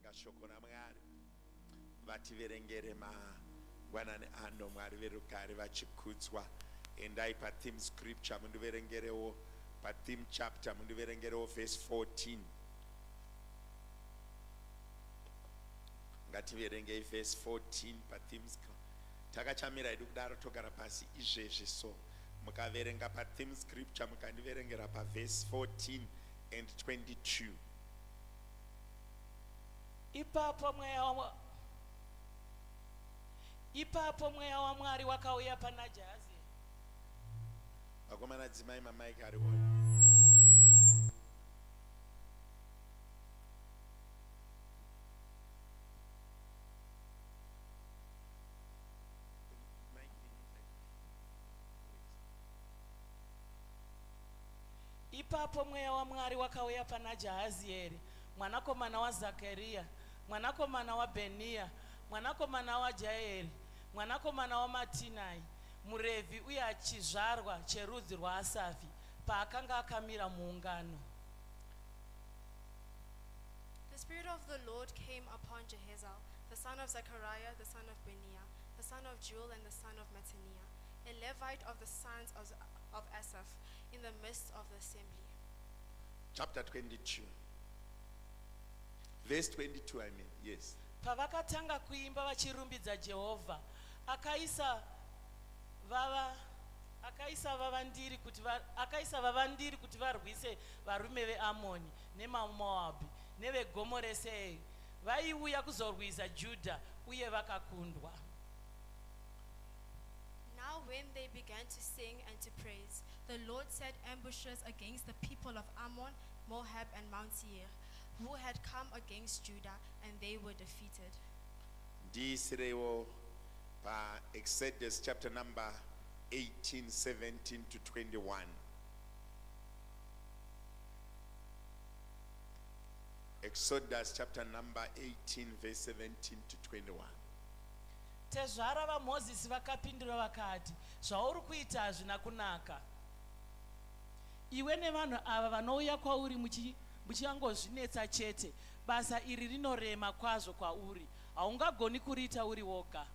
kuverenga shoko raMwari vativerengere mangwanani ano. Mwari verugare vachikudzwa. Endai patheme scripture mundiverengerewo patheme chapter mundiverengerewo verse 14. Ngativerengei verse 14 patheme scripture. Takachamira hedu kudaro togara pasi izvezvi so mukaverenga patheme scripture mukandiverengera paverse 14 and 22. Ipapo mweya wa Ipapo mweya waMwari wakauya pana Jahazieri. Vakomana dzimai mamaiki ari on. Ipapo mweya waMwari wakauya pana Jahazieri, mwanakomana waZakaria, mwanakomana waBhenia, mwanakomana waJaeri, mwanakomana waMatinai, muRevhi uye chizvarwa cherudzi rwaAsafi, paakanga akamira muungano. The Spirit of the Lord came upon Jehaziel, the son of Zechariah, the son of Benaiah, the son of Joel, and the son of Mattaniah, a Levite of the sons of Asaph, in the midst of the assembly. Chapter 22. Verse 22, I mean, yes. Pavakatanga kuimba vachirumbidza Jehovha, akaisa vava akaisa vavandiri kuti va, akaisa vavandiri kuti varwise varume veAmoni nemaMoabhi nevegomo reSeiri vaiuya kuzorwisa Judha uye vakakundwa. Now when they began to sing and to praise, the Lord set ambushes against the people of Ammon, Moab, and Mount Seir, who had come against Judah, and they were defeated. Ndiisireiwo paExodus chapter number 18, 17 to 21. Exodus chapter number 18, verse 17 to 21. Tezvara vaMozisi vakapindura vakati, Zvauri kuita hazvina kunaka. Iwe nevanhu ava vanouya kwauri muchangozvinetsa chete. Basa iri rinorema kwazvo kwauri, haungagoni kuriita uri woga.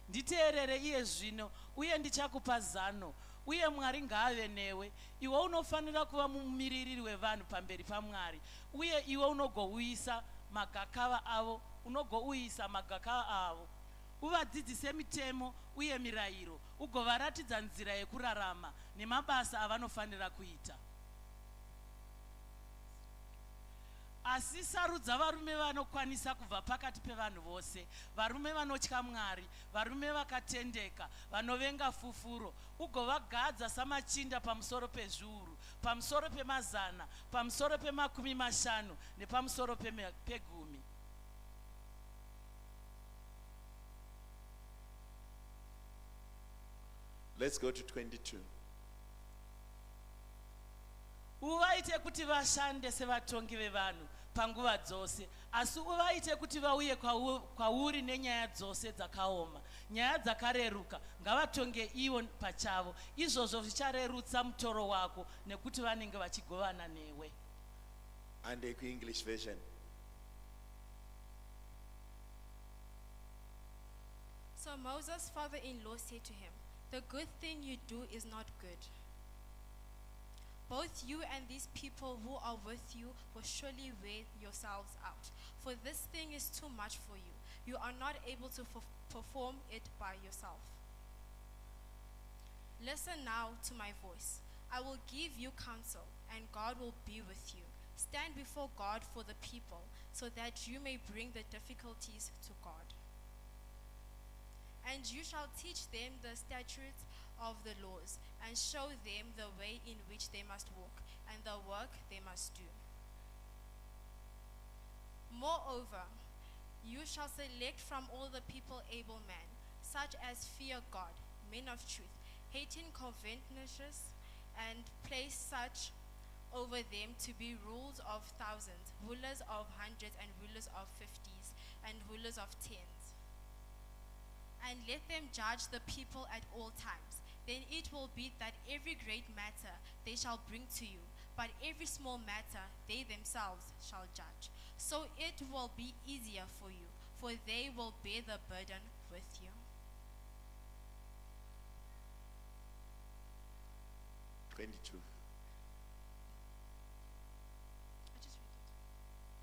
Nditeerere iye zvino, uye ndichakupa zano, uye Mwari ngaave newe. Iwe unofanira kuva mumiririri wevanhu pamberi paMwari, uye iwe unogouyisa magakava avo, unogouyisa magakava avo. Uvadzidzise mitemo uye mirayiro, ugovaratidza nzira yekurarama nemabasa avanofanira kuita. Asi sarudza varume vanokwanisa kubva pakati pevanhu vose, varume vanotya Mwari, varume vakatendeka, vanovenga fufuro, ugovagadza samachinda pamusoro pezviuru, pamusoro pemazana, pamusoro pemakumi mashanu nepamusoro pegumi. Let's go to 22. Uvaite kuti vashande sevatongi vevanhu panguva dzose, asi uvaite kuti vauye kwauri nenyaya dzose dzakaoma. Nyaya dzakareruka ngavatonge ivo pachavo. Izvozvo zvicharerutsa mutoro wako, nekuti vanenge vachigovana newe. And the English version. So Moses' father-in-law said to him, The good thing you do is not good. Both you and these people who are with you will surely wear yourselves out, for this thing is too much for you. You are not able to perform it by yourself. Listen now to my voice. I will give you counsel, and God will be with you. Stand before God for the people, so that you may bring the difficulties to God. And you shall teach them the statutes of the laws, and show them the way in which they must walk, and the work they must do. Moreover, you shall select from all the people able men, such as fear God, men of truth, hating covetousness, and place such over them to be rulers of thousands, rulers of hundreds, and rulers of fifties, and rulers of tens. And let them judge the people at all times. Then it will be that every great matter they shall bring to you, But every small matter they themselves shall judge. So it will be easier for you, for they will bear the burden with you. 22. I just read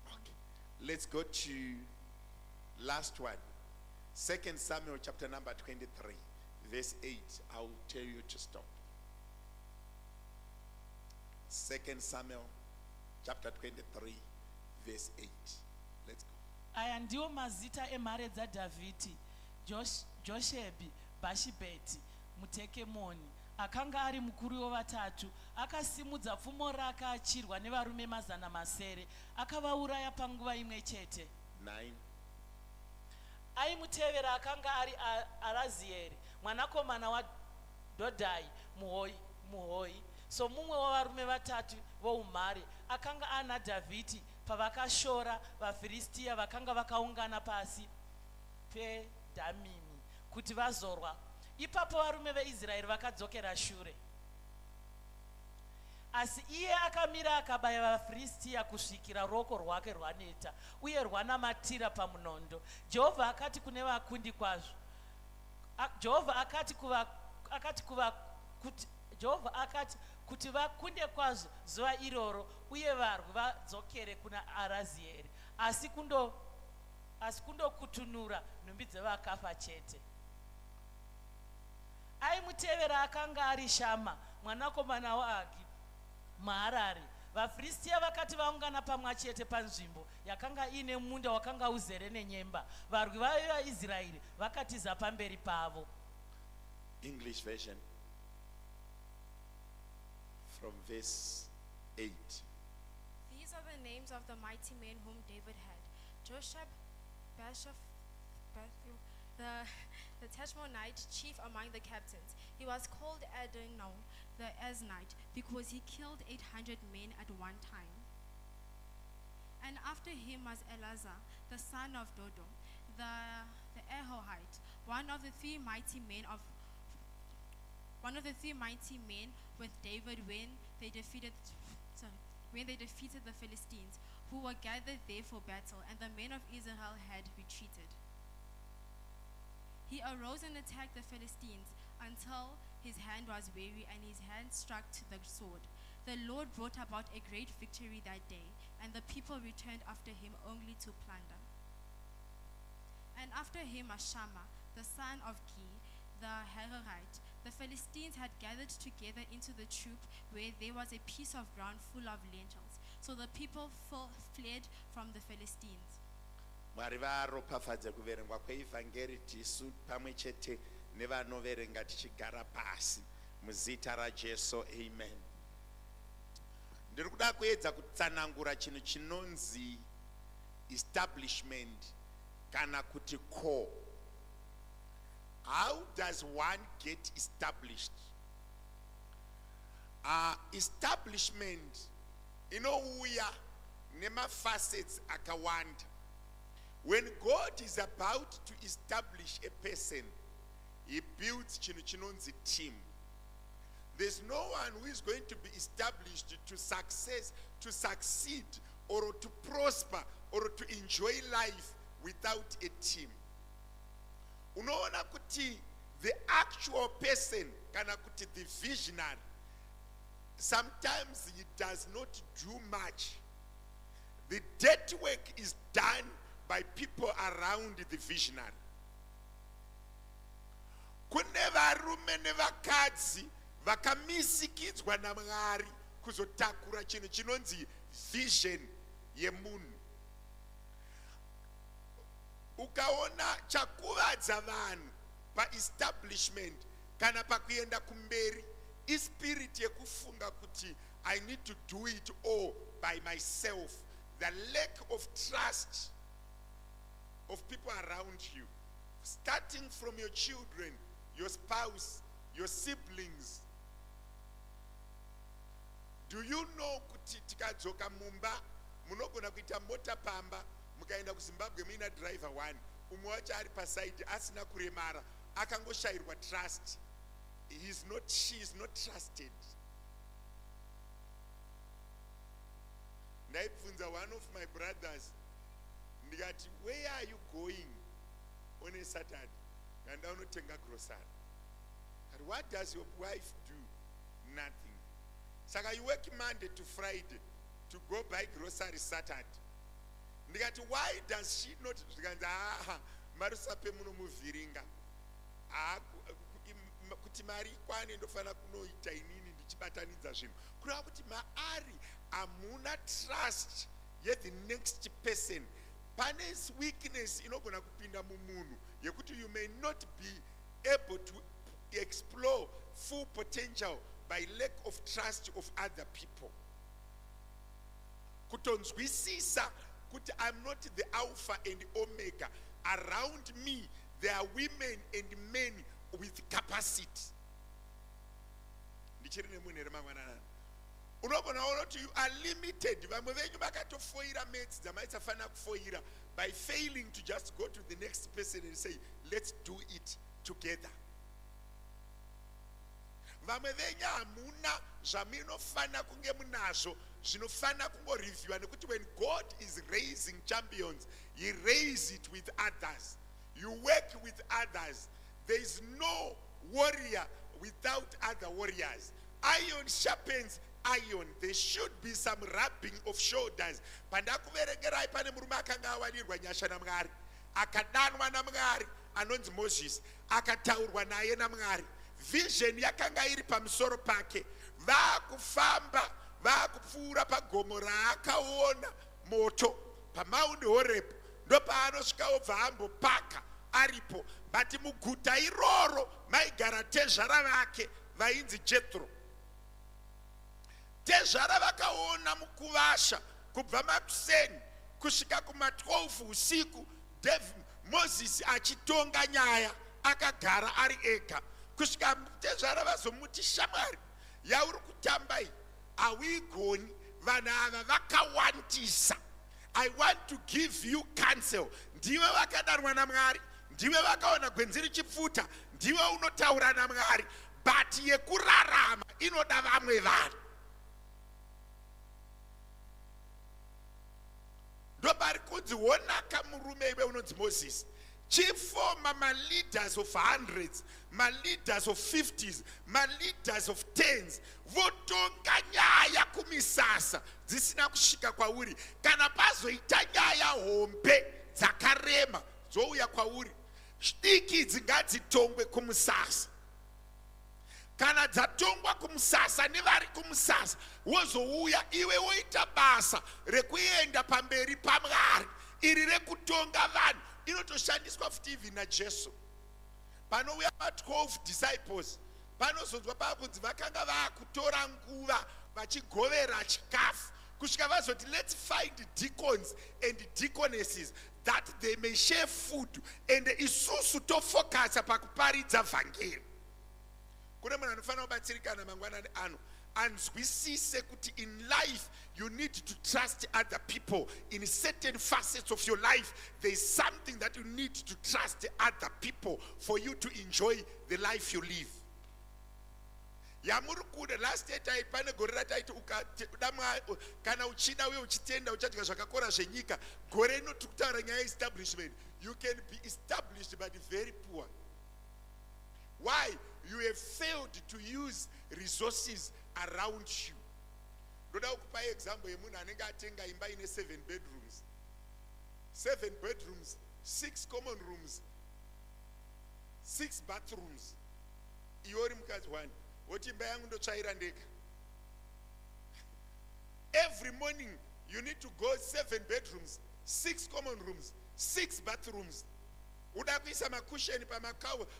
it. Okay. Let's go to last one. Second Samuel chapter number 23, verse 8. I'll tell you to stop. Second Samuel chapter 23, verse 8. Let's go. Aya ndiwo mazita emhare dzaDhavhidhi: Joshebhi Bhashibheti muTekemoni, akanga ari mukuru wevatatu, akasimudza pfumo rake achirwa nevarume 600, akavauraya panguva imwe chete. 9. Aimutevera akanga ari Arazieri mwanakomana waDhodhai muHohi, somumwe wavarume vatatu voumhare, akanga ana Dhavhidhi pavakashora vaFiristiya vakanga vakaungana pasi peDhamimi kuti vazorwa. Ipapo varume veIsraeri vakadzokera shure, asi iye akamira akabaya vaFiristiya kusvikira ruoko rwake rwaneta uye rwanamatira pamunondo. Jehovha akati kune vakundi kwazvo Jehovha akati kuva akati kuva kuti Jehovha akati kuti vakunde kwazvo zuva iroro, uye varwi vadzokere kuna Arazieri, asi kundokutunura nhumbi dzevakafa chete. Aimutevera akanga ari Shama mwanakomana waAgi muHarari. VaFiristiya vakati vaungana pamwe chete panzvimbo yakanga iine munda wakanga uzere nenyemba, varwi vaIsraeri vakatiza pamberi pavo. English version from verse 8. These are the names of the mighty men whom David had: Josheb, Bashef, Bethu, the Tachmonite, chief among the captains. He was called Adino the Eznite, because he killed 800 men at one time. And after him was Eleazar, the son of Dodo, the Ahohite, one of the three mighty men with David when they defeated sorry, when they defeated the Philistines, who were gathered there for battle, and the men of Israel had retreated. He arose and attacked the Philistines until his hand was weary and his hand struck to the sword. The Lord brought about a great victory that day, and the people returned after him only to plunder. And after him was Shammah, the son of Gi, the Hararite. The Philistines had gathered together into the troop where there was a piece of ground full of lentils. So the people fled from the Philistines. Mwari varopafadze kuverengwa kweivhangeri, tisu pamwe chete nevanoverenga tichigara pasi, muzita raJesu, amen. Ndiri kuda kuedza kutsanangura chinhu chinonzi establishment kana kuti core. How does one get established? Establishment inouya nemafacets akawanda. When God is about to establish a person, he builds chinhu chinonzi team. There's no one who is going to be established to success, to succeed or to prosper or to enjoy life without a team. Unoona kuti the actual person kana kuti the visionary, sometimes he does not do much. The dirty work is done by people around the visionary. Kune varume nevakadzi vakamisikidzwa naMwari kuzotakura chinhu chinonzi vision yemunhu. Ukaona chakuvadza vanhu paestablishment kana pakuenda kumberi, ispirit yekufunga kuti I need to do it all by myself, the lack of trust of people around you, starting from your children, your spouse, your siblings. Do you know kuti tikadzoka mumba, munogona kuita mota pamba, mukaenda kuZimbabwe muina driver one, umwe wacho ari pasaidi asina kuremara, akangoshayirwa trust? He is not, she is not trusted. Ndaibvunza one of my brothers ndikati, "Where are you going on a Saturday?" Nganda unotenga grocery. And what does your wife do? Nothing. Saka you work Monday to Friday to go buy grocery Saturday. Ndikati, "Why does she not?" Zvikanzi, "Aha, Marusape munomuvhiringa. Kuti mari ikwane ndofanira kunoita inini ndichibatanidza zvinhu." Kureva kuti maari hamuna trust yethe next person. Pane weakness inogona kupinda mumunhu yekuti you may not be able to explore full potential by lack of trust of other people. Kutonzwisisa kuti I'm not the alpha and omega. Around me there are women and men with capacity. Ndichiri nemunhu here mangwananani? Unogona kuona kuti you are limited. Vamwe venyu vakatofoira maths dzamaisafanira kufoira by failing to just go to the next person and say, "Let's do it together." Vamwe venyu hamuna zvamunofanira kunge munazvo zvinofanira kungoreviewa, nekuti when God is raising champions, he raise it with others. You work with others. There is no warrior without other warriors. Iron sharpens iron. There should be some rubbing of shoulders. Pandakuverengerai, pane murume akanga awanirwa nyasha naMwari, akadanwa naMwari, anonzi Mozisi, akataurwa naye naMwari. Vision yakanga iri pamusoro pake. Vaakufamba, vaakupfuura pagomo raakaona moto, paMount Horeb, ndopaanosvika obva ambopaka aripo. But muguta iroro maigara tezvara vake vainzi Jethro. Tezvara vakaona mukuvasha kubva makuseni kusvika kuma12 usiku, Mozisi achitonga nyaya akagara ari ega, kusvika tezvara vazomuti, "Shamwari, yauri kutamba iyi hauigoni. Vanhu ava vakawandisa. I want to give you counsel. Ndive vakadanwa naMwari, ndive vakaona gwenzi richipfuta, ndive unotaura naMwari, but yekurarama inoda vamwe vanhu." Ndopari kunzi, "Wonaka murume iwe unonzi Mozisi, chifoma maleaders of hundreds, maleaders of 50s, maleaders of tens, votonga nyaya kumisasa dzisina kusvika kwauri. Kana pazoita nyaya hombe dzakarema, dzouya kwauri. Diki idzi ngadzitongwe kumusasa. Kana dzatongwa kumusasa nevari kumusasa, wozouya iwe woita basa rekuenda pamberi paMwari. Iri rekutonga vanhu inotoshandiswa futi even naJesu. Panouya ma12 disciples, panozonzwa paakunzi vakanga vaakutora nguva vachigovera chikafu, kusvika vazoti, 'Let's find deacons and deaconesses that they may share food, and isusu tofokasa pakuparidza vhangeri.'" Kune munhu anofanira kubatsirikana mangwanani ano, anzwisise kuti in life you need to trust other people. In certain facets of your life, there is something that you need to trust other people for you to enjoy the life you live. Yamuri kuda, last year tai pane gore rataiti ukada kana uchida uye uchitenda, uchadya zvakakora zvenyika. Gore rino tiri kutaura nyaya yeestablishment. You can be established but very poor. Why? You have failed to use resources around you. Ndoda kukupai example yemunhu anenge atenga imba ine seven bedrooms, seven bedrooms, six common rooms, six bathrooms. Iwe uri mukadzi one, woti, "Imba yangu ndotsvaira ndega." Every morning you need to go seven bedrooms, six common rooms, six bathrooms. Uda kuisa makusheni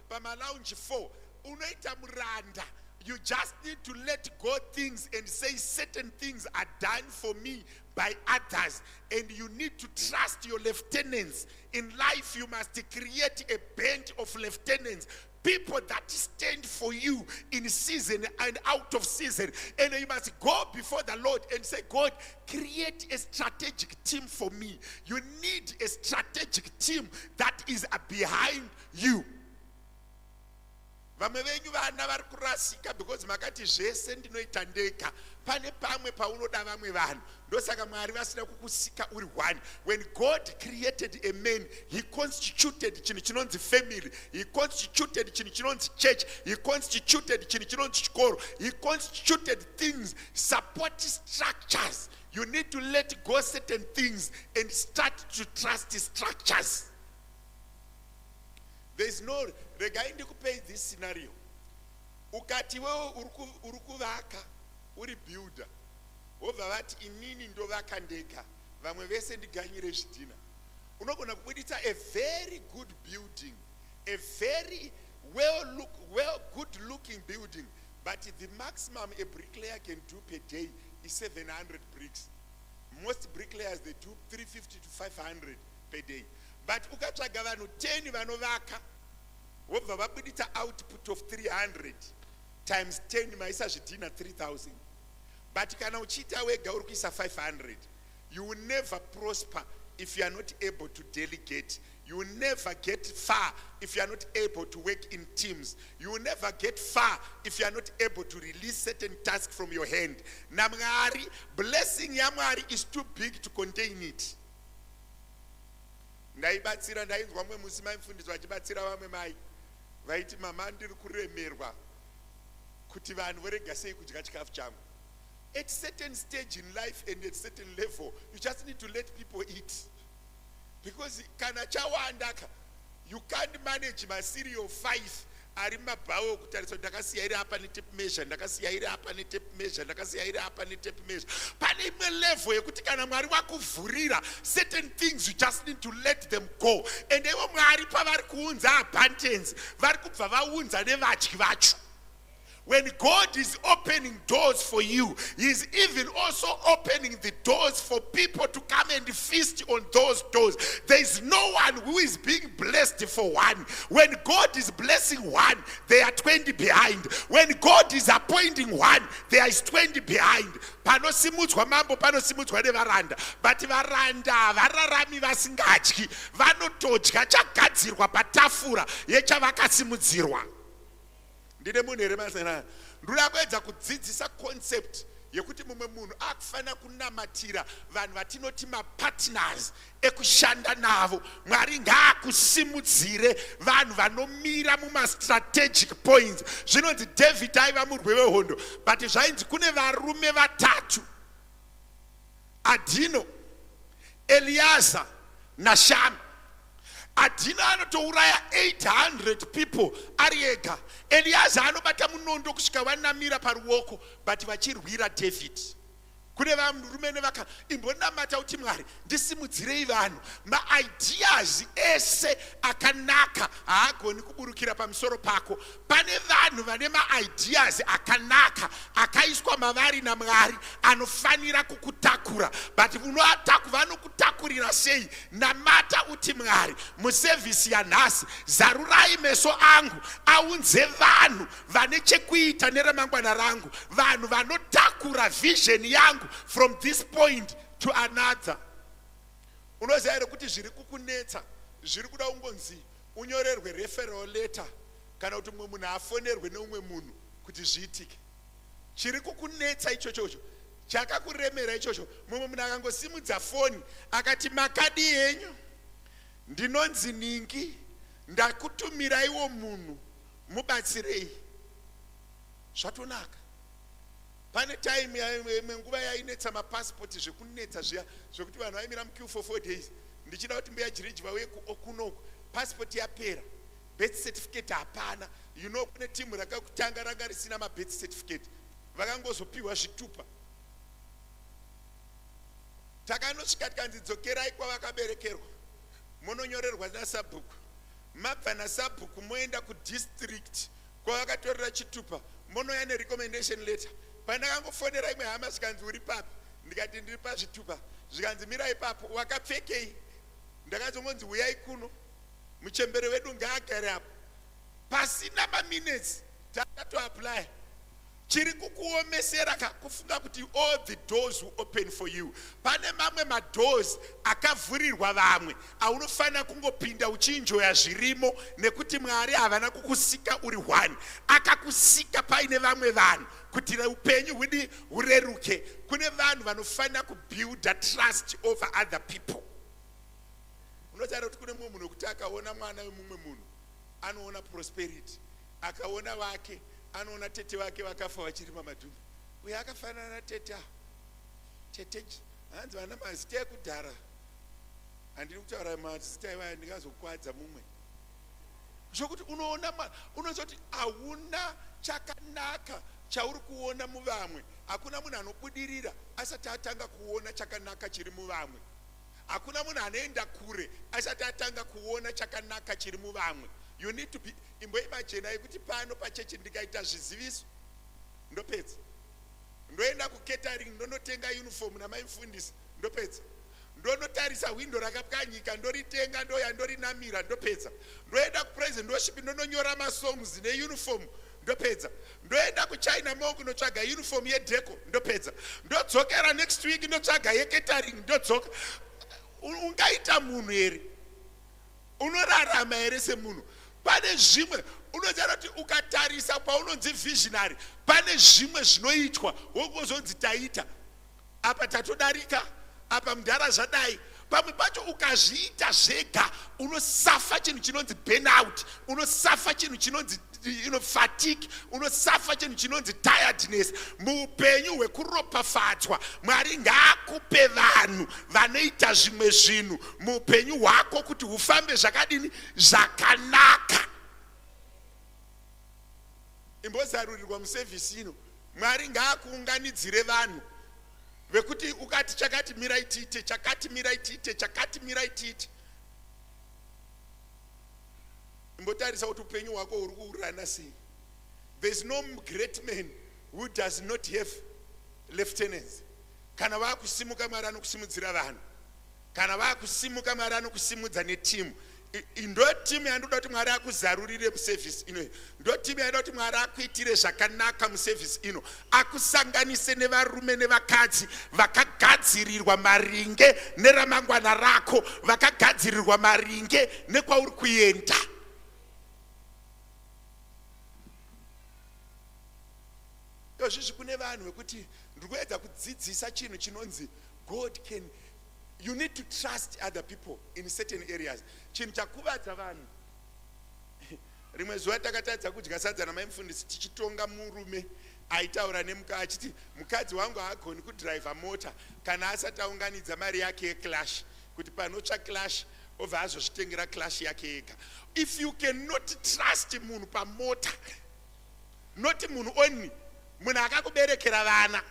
pamalounge 4, unoita muranda. You just need to let go things and say, "Certain things are done for me by others." And you need to trust your lieutenants. In life you must create a band of lieutenants, people that stand for you in season and out of season. And you must go before the Lord and say, "God, create a strategic team for me." You need a strategic team that is behind you. Vamwe venyu vana vari kurasika because makati zvese ndinoita ndega. Pane pamwe paunoda vamwe vanhu. Ndosaka Mwari vasina kukusika uri one. When God created a man, he constituted chinhu chinonzi family, he constituted chinhu chinonzi church, he constituted chinhu chinonzi chikoro, he constituted things, support structures. You need to let go certain things and start to trust structures. There is no, regai ndikupei this scenario. Ukati iwewe uri kuvaka, uri builder, wobva vati inini ndovaka ndega, vamwe vese ndiganyire zvidhina. Unogona kubuditsa a very good building, a very well good looking building, but the maximum a bricklayer can do per day is 700 bricks. Most bricklayers, they do 350 to 500 per day. But ukatsvaga vanhu 10 vanovaka, wobva vabuditsa output of 300 times 10, maisa zvidhina 3000. But kana uchiita wega uri kuisa 500. You will never prosper if you are not able to delegate. You will never get far if you are not able to work in teams. You will never get far if you are not able to release certain tasks from your hand. NaMwari, blessing yaMwari is too big to contain it. Ndaibatsira, ndainzwa mumwe musi maimufundisi vachibatsira vamwe mai vaiti, "Mama, ndiri kuremerwa kuti vanhu vorega sei kudya chikafu changu." At certain stage in life and at certain level, you just need to let people eat, because kana chawanda ka, you can't manage macereal 5 ari mumabhawo kutarisa kuti ndakasiya iri apa netape measure, ndakasiya iri apa netape measure, ndakasiya iri apa netape measure. Pane imwe level yekuti kana Mwari wakuvhurira, certain things you just need to let them go. And ivo Mwari pavari kuunza abundance, vari kubva vaunza nevadyi vacho. When God is opening doors for you, He is even also opening the doors for people to come and feast on those doors. There is no one who is being blessed for one. When God is blessing one, there are 20 behind. When God is appointing one, there is 20 behind. Panosimudzwa mambo panosimudzwa nevaranda, but varanda havararami vasingadyi. Vanotodya chagadzirwa patafura yechavakasimudzirwa. Ndine munhu here masena? Ndoda kuedza kudzidzisa concept yekuti mumwe munhu akufanira kunamatira vanhu vatinoti mapartners ekushanda navo. Mwari ngaakusimudzire vanhu vanomira mumastrategic points. Zvinonzi David aiva murwi wehondo, but zvainzi kune varume vatatu, Adino, Eliaza naShama. Adhino anotouraya 800 people ari ega. Eliaza anobata munondo kusvika vanamira paruoko, but vachirwira David. Kune varume nevaka imbonamata kuti, "Mwari, ndisimudzirei vanhu." Maideas ese akanaka haagoni kuburukira pamusoro pako. Pane vanhu vane maideas akanaka akaiswa mavari naMwari anofanira kukutakura, but vanokutakurira sei? Namata uti, "Mwari, musevhisi yanhasi zarurai meso angu aunze vanhu vane chekuita neramangwana rangu, vanhu vanotakura vision yangu from this point to another." Unoziva here kuti zviri kukunetsa zviri kuda kungonzi unyorerwe referral letter, kana kuti mumwe munhu afonerwe neumwe munhu kuti zviitike? Chiri kukunetsa ichochocho, chakakuremera ichocho, mumwe munhu akangosimudza foni akati, "Makadi henyu? Ndinonzi ningi, ndakutumiraiwo munhu, mubatsirei," zvatonaka. Pane time, imwe nguva yainetsa mapasipoti zvekunetsa zviya zvekuti vanhu vaimira muqueue for 4 days. Ndichida kuti mbuya Jiriji vauye kunoku, pasipoti yapera, birth certificate hapana. Kune timu rakakutanga ranga risina mabirth certificate, vakangozopiwa zvitupa. Takanosvika tikanzi, "Dzokerai kwavakaberekerwa, munonyorerwa nasabhuku. Mabva nasabhuku moenda kudistrict kwavakatorera chitupa, monouya nerecommendation letter." Pandakangofonera imwe hama, zvikanzi, "Uri papi?" Ndikati, "Ndiri pazvitupa." Zvikanzi, "Mira ipapo, wakapfekei?" Ndakazongonzi, "Uyai kuno, muchembere wedu ngaagare apo." Pasina maminutes takatoapplya. Chiri kukuomesera ka kufunga kuti all the doors will open for you. Pane mamwe madoors akavhurirwa vamwe aunofanira kungopinda uchinjoya zvirimo nekuti Mwari havana kukusika uri one. Akakusika paine vamwe vanhu kuti upenyu hwidi hureruke. Kune vanhu vanofanira kubuilda trust over other people. Unotaura kuti kune mumwe munhu wekuti akaona mwana wemumwe munhu anoona prosperity, akaona vake anoona tete vake vakafa vachirima madhumbe. Uyo akafanana natete ava. Tete hanzi vana mazita ekudhara. Handiri kutaura mazita ivaya ndingazokwadza mumwe. Zvokuti unoona unoziva kuti hauna chakanaka chauri kuona muvamwe. Hakuna munhu anobudirira asati atanga kuona chakanaka chiri muvamwe. Hakuna munhu anoenda kure asati atanga kuona chakanaka chiri muvamwe. You need to be imboimajena yekuti pano pachechi ndikaita zviziviso ndopedza. Ndoenda kucatering ndonotenga uniform namai mufundisi ndopedza. Ndonotarisa hwindo rakapwanyika ndoritenga ndoya ndorinamira ndopedza. Ndoenda kupraise and worship ndononyora masongs neuniform ndopedza. Ndoenda kuChina Mall kunotsvaga uniform yedeco ndopedza. Ndodzokera next week ndotsvaga yecatering ndodzoka. Ungaita munhu here? Unorarama here semunhu? Pane zvimwe unoziva kuti ukatarisa paunonzi visionary pane zvimwe zvinoitwa wongozonzi taita apa tatodarika apa mudhara zvadai. Pamwe pacho ukazviita zvega unosafa chinhu chinonzi burnout, unosafa chinhu chinonzi fatigue, unosafa chinhu chinonzi tiredness. Muupenyu hwekuropafadzwa Mwari ngaakupe vanhu vanoita zvimwe zvinhu muupenyu hwako kuti hufambe zvakadini zvakanaka. Imbozarurirwa musevhisi ino. Mwari ngaakuunganidzire vanhu vekuti ukati chakati mirai tiite, chakati mirai tiite, chakati mirai tiite. Imbotarisa kuti upenyu hwako huri kuurana sei. There is no great man who does not have lieutenants. Kana vakusimuka Mwari anokusimudzira vanhu. Kana vakusimuka Mwari anokusimudza netimu. Ndo timu yandoda kuti Mwari akuzarurire musevhisi ino. Ndo timu yandoda kuti Mwari akuitire zvakanaka musevhisi ino. Akusanganise nevarume nevakadzi vakagadzirirwa maringe neramangwana rako, vakagadzirirwa maringe nekwauri kuenda. Izvizvi kune vanhu vekuti ndiri kuedza kudzidzisa chinhu chinonzi God can, you need to trust other people in certain areas. Chinhu chakuvadza vanhu. Rimwe zuva takatadza kudya sadza namai mufundisi tichitonga murume aitaura nemuka achiti mukadzi wangu haagoni kudhiraivha mota kana asati aunganidza mari yake yeclash, kuti panotsva clash obva azozvitengera clash yake ega. If you cannot trust munhu pamota, not munhu only, munhu akakuberekera vana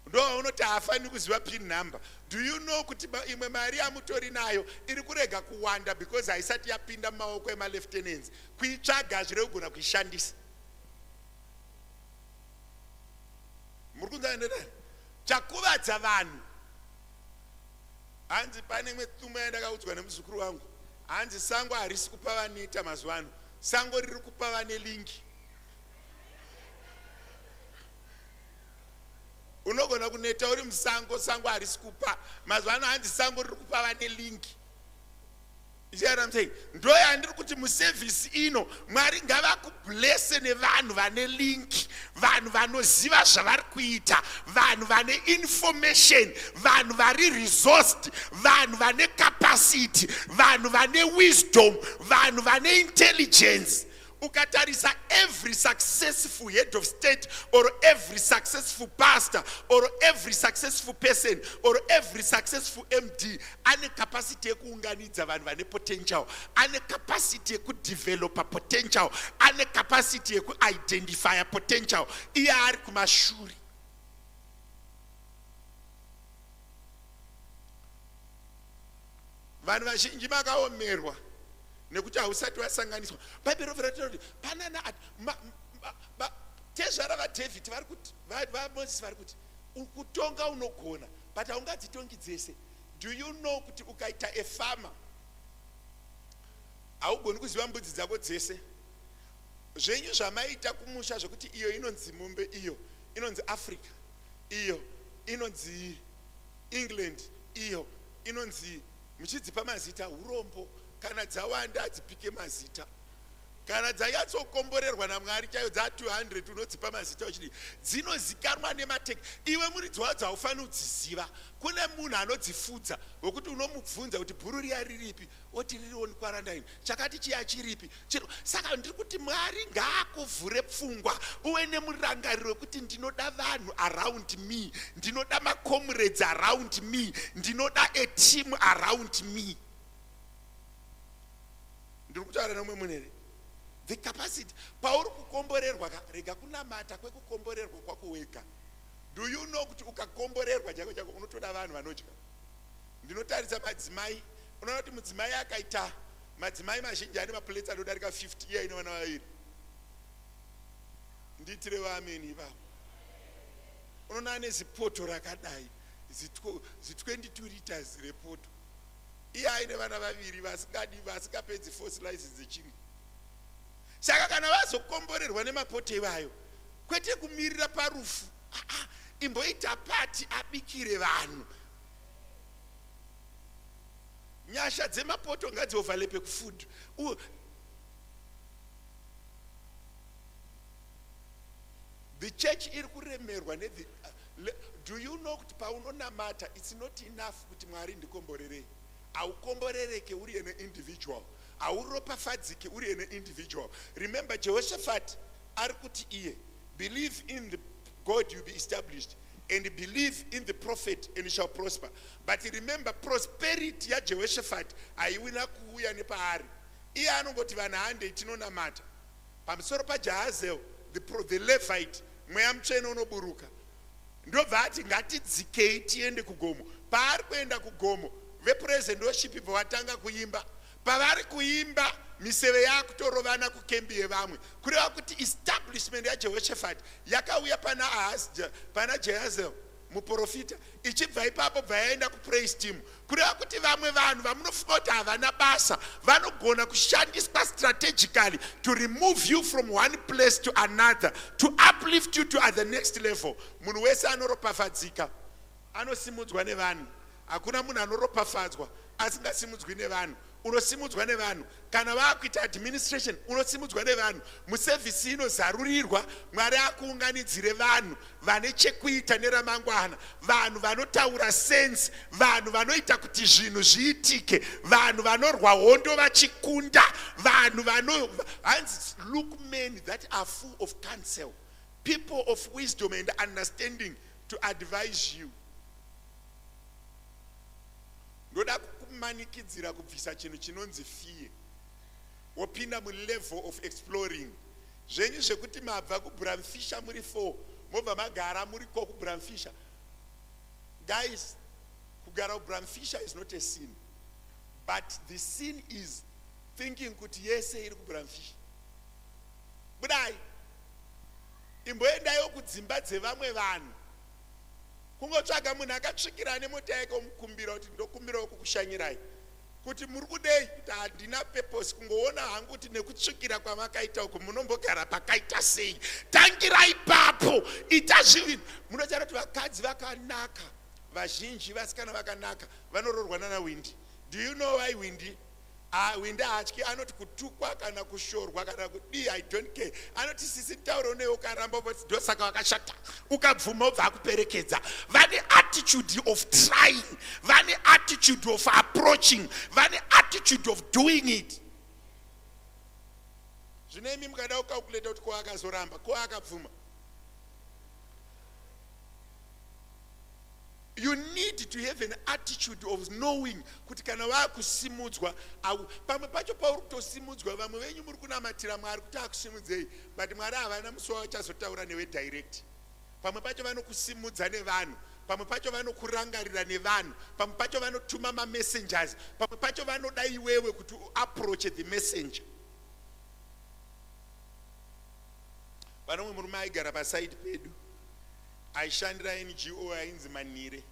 ndo vaunoti haafaniri kuziva pin number. Do you know kuti imwe mari yamutori nayo iri kurega kuwanda because haisati yapinda mumaoko emalieutenants? Kuitsvaga hazvirevi kugona kuishandisa. Muri kunzwa ndedai? Chakuvadza vanhu. Hanzi pane imwe tsumo yandakaudzwa nemuzukuru wangu. Hanzi sango harisi kupa vaneta mazuva ano. Sango riri kupa vane lingi. Unogona kuneta uri musango, sango harisi kupa. Mazuva ano hanzi sango riri kupa vane lingi. You see what I'm saying? Ndo yandiri kuti musevhisi ino Mwari ngavakublese nevanhu vane link, vanhu vanoziva zvavari kuita, vanhu vane information, vanhu vari resourced, vanhu vane capacity, vanhu vane wisdom, vanhu vane intelligence. Ukatarisa every successful head of state or every successful pastor or every successful person or every successful MD ane capacity yekuunganidza vanhu vane potential, ane capacity yekudevelopa potential, ane capacity yekuidentifya potential. Iye ari kumashure. Vanhu vazhinji makaomerwa nekuti hausati wasanganiswa. Bhaibheri rinobva rataura kuti panana tezvara vaDavid vari kuti, vaMoses vari kuti kutonga unogona but haungadzitongi dzese. Do you know kuti ukaita a farmer haugoni kuziva mbudzi dzako dzese? Zvenyu zvamaita kumusha zvekuti iyo inonzi mombe, iyo inonzi Africa, iyo inonzi England, iyo inonzi, muchidzipa mazita, urombo. Kana dzawanda hadzipike mazita. Kana dzanyatsokomborerwa naMwari chaiyo, dza200, unodzipa mazita uchidii, dzinozikanwa nemateki. Iwe muridzi wadzo haufaniri kudziziva. Kune munhu anodzifudza wekuti unomubvunza kuti bhuru riya riripi, oti ririwo quarantine, chakati chiya chiripi. Saka ndiri kuti Mwari ngaakuvhure pfungwa, uve nemurangariro wekuti ndinoda vanhu around me, ndinoda macomrades around me, ndinoda a team around me. Ndiri kutaura nomwe munhu here? The capacity pauri kukomborerwa ka, rega kunamata kwekukomborerwa kwako wega. Do you know kuti ukakomborerwa chako chako, unotoda vanhu vanodya? Ndinotarisa madzimai, unoona kuti mudzimai akaita, madzimai mazhinji ane maplates anodarika 50, iye aine vana vaviri. Ndiitire vaameni ivavo. Unoona ane zipoto rakadai, zi22 liters repoto, iye aine vana vaviri vasingadi, vasingapedzi 4 slices dzechingwa. Saka kana vazokomborerwa nemapoto ivayo, kwete kumirira parufu. Ah, ah, imboita pati, abikire vanhu. Nyasha dzemapoto ngadzioverlape kufood. The church iri kuremerwa nethe do you know kuti paunonamata, it's not enough kuti Mwari ndikomborerei. Haukomborereke uri an individual, hauropafadzike uri an individual. Remember, Jehoshaphat ari kuti iye, "Believe in the God, you be established, and believe in the prophet and you shall prosper." But remember, prosperity yaJehoshaphat haiwina kuuya nepaari. Iye anongoti vanhu handei tinonamata. Pamusoro paJahazel the Levite, mweya mutsvene unoburuka, ndobva ati ngatidzikei tiende kugomo. Paari kuenda kugomo, vepraise and worship bva vatanga kuimba. Pavari kuimba, miseve yaakutorovana kukembi yevamwe. Kureva kuti establishment yaJehoshaphat yakauya pana Ahaz, pana Jehazel muprofita, ichibva ipapo bva yaenda kupraise team. Kureva kuti vamwe vanhu vamunofunga kuti havana basa vanogona kushandiswa strategically to remove you from one place to another, to uplift you to at the next level. Munhu wese anoropafadzika anosimudzwa nevanhu. Hakuna munhu anoropafadzwa asingasimudzwi nevanhu. Unosimudzwa nevanhu. Kana vaakuita administration, unosimudzwa nevanhu. Musevhisi inozarurirwa, Mwari akuunganidzire vanhu vane chekuita neramangwana, vanhu vanotaura sense, vanhu vanoita kuti zvinhu zviitike, vanhu vanorwa hondo vachikunda, vanhu vano, hanzi, look, men that are full of counsel, people of wisdom and understanding to advise you. Ndoda kukumanikidzira kubvisa chinhu chinonzi fear, wopinda mulevel of exploring. Zvenyu zvekuti mabva kuBram Fischer muri 4, mobva magara muriko kuBram Fischer. Guys, kugara kuBram Fischer is not a sin, but the sin is thinking kuti yese iri kuBram Fischer. Budai, imboendaiwo kudzimba dzevamwe vanhu. Kungotsvaga munhu akatsvikira nemota yake, omukumbira kuti ndokumbirawo kukushanyirai, kuti muri kudei, kuti handina purpose, kungoona hangu kuti nekutsvikira kwamakaita uku munombogara pakaita sei. Tangira ipapo, ita zvinhu. Munotaura kuti vakadzi vakanaka vazhinji, vasikana vakanaka vanoroorwa nana windi. Do you know why windi? Ah, windi haatyi. Anoti kutukwa kana kushorwa kana kudii, I don't care. Anoti sisi tauro newe, ukaramba ndosaka wakashata, ukabvuma ubva akuperekedza. Vane attitude of trying, vane attitude of approaching, vane attitude of doing it. Zvino imi mukada kucalculata kuti ko akazoramba, ko akabvuma, you need to have an attitude of knowing kuti kana vaakusimudzwa, pamwe pacho pauri kutosimudzwa, vamwe venyu muri kunamatira Mwari kuti akusimudzei, but Mwari havana musi wavachazotaura newe direct. Pamwe pacho vanokusimudza nevanhu, pamwe pacho vanokurangarira nevanhu, pamwe pacho vanotuma mamessengers, pamwe pacho vanoda iwewe kuti uapproache the messenger. Pane umwe murume aigara pasaidi pedu, aishandira NGO ainzi Manire.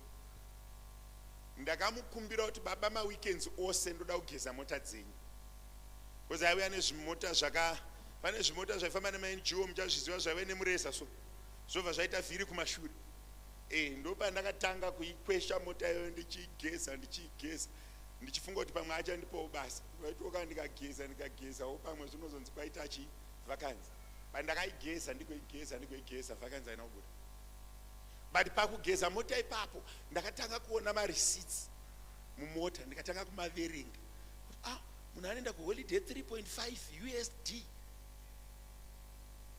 Ndakamukumbira kuti, "Baba, maweekends ose ndoda kugeza mota dzenyu," because aiuya nezvimota zvaka. Pane zvimota zvaifamba nemaNGO muchazviziva zvaive nemureza so zvobva zvaita vhiri kumashure. Eh, ndopandakatanga kuikwesha mota iyoyo ndichiigeza ndichiigeza ndichifunga kuti pamwe achandipawo basa. Vaitoka ndikageza ndikagezawo pamwe zvinozonzi kwaita chii vakanzi. Pandakaigeza ndigoigeza ndigoigeza vakanzi haina kubuda. But pakugeza mota ipapo ndakatanga kuona mareceipts mumota ndikatanga kumaverenga. Kuti ah munhu anoenda kuholiday 3.5 USD.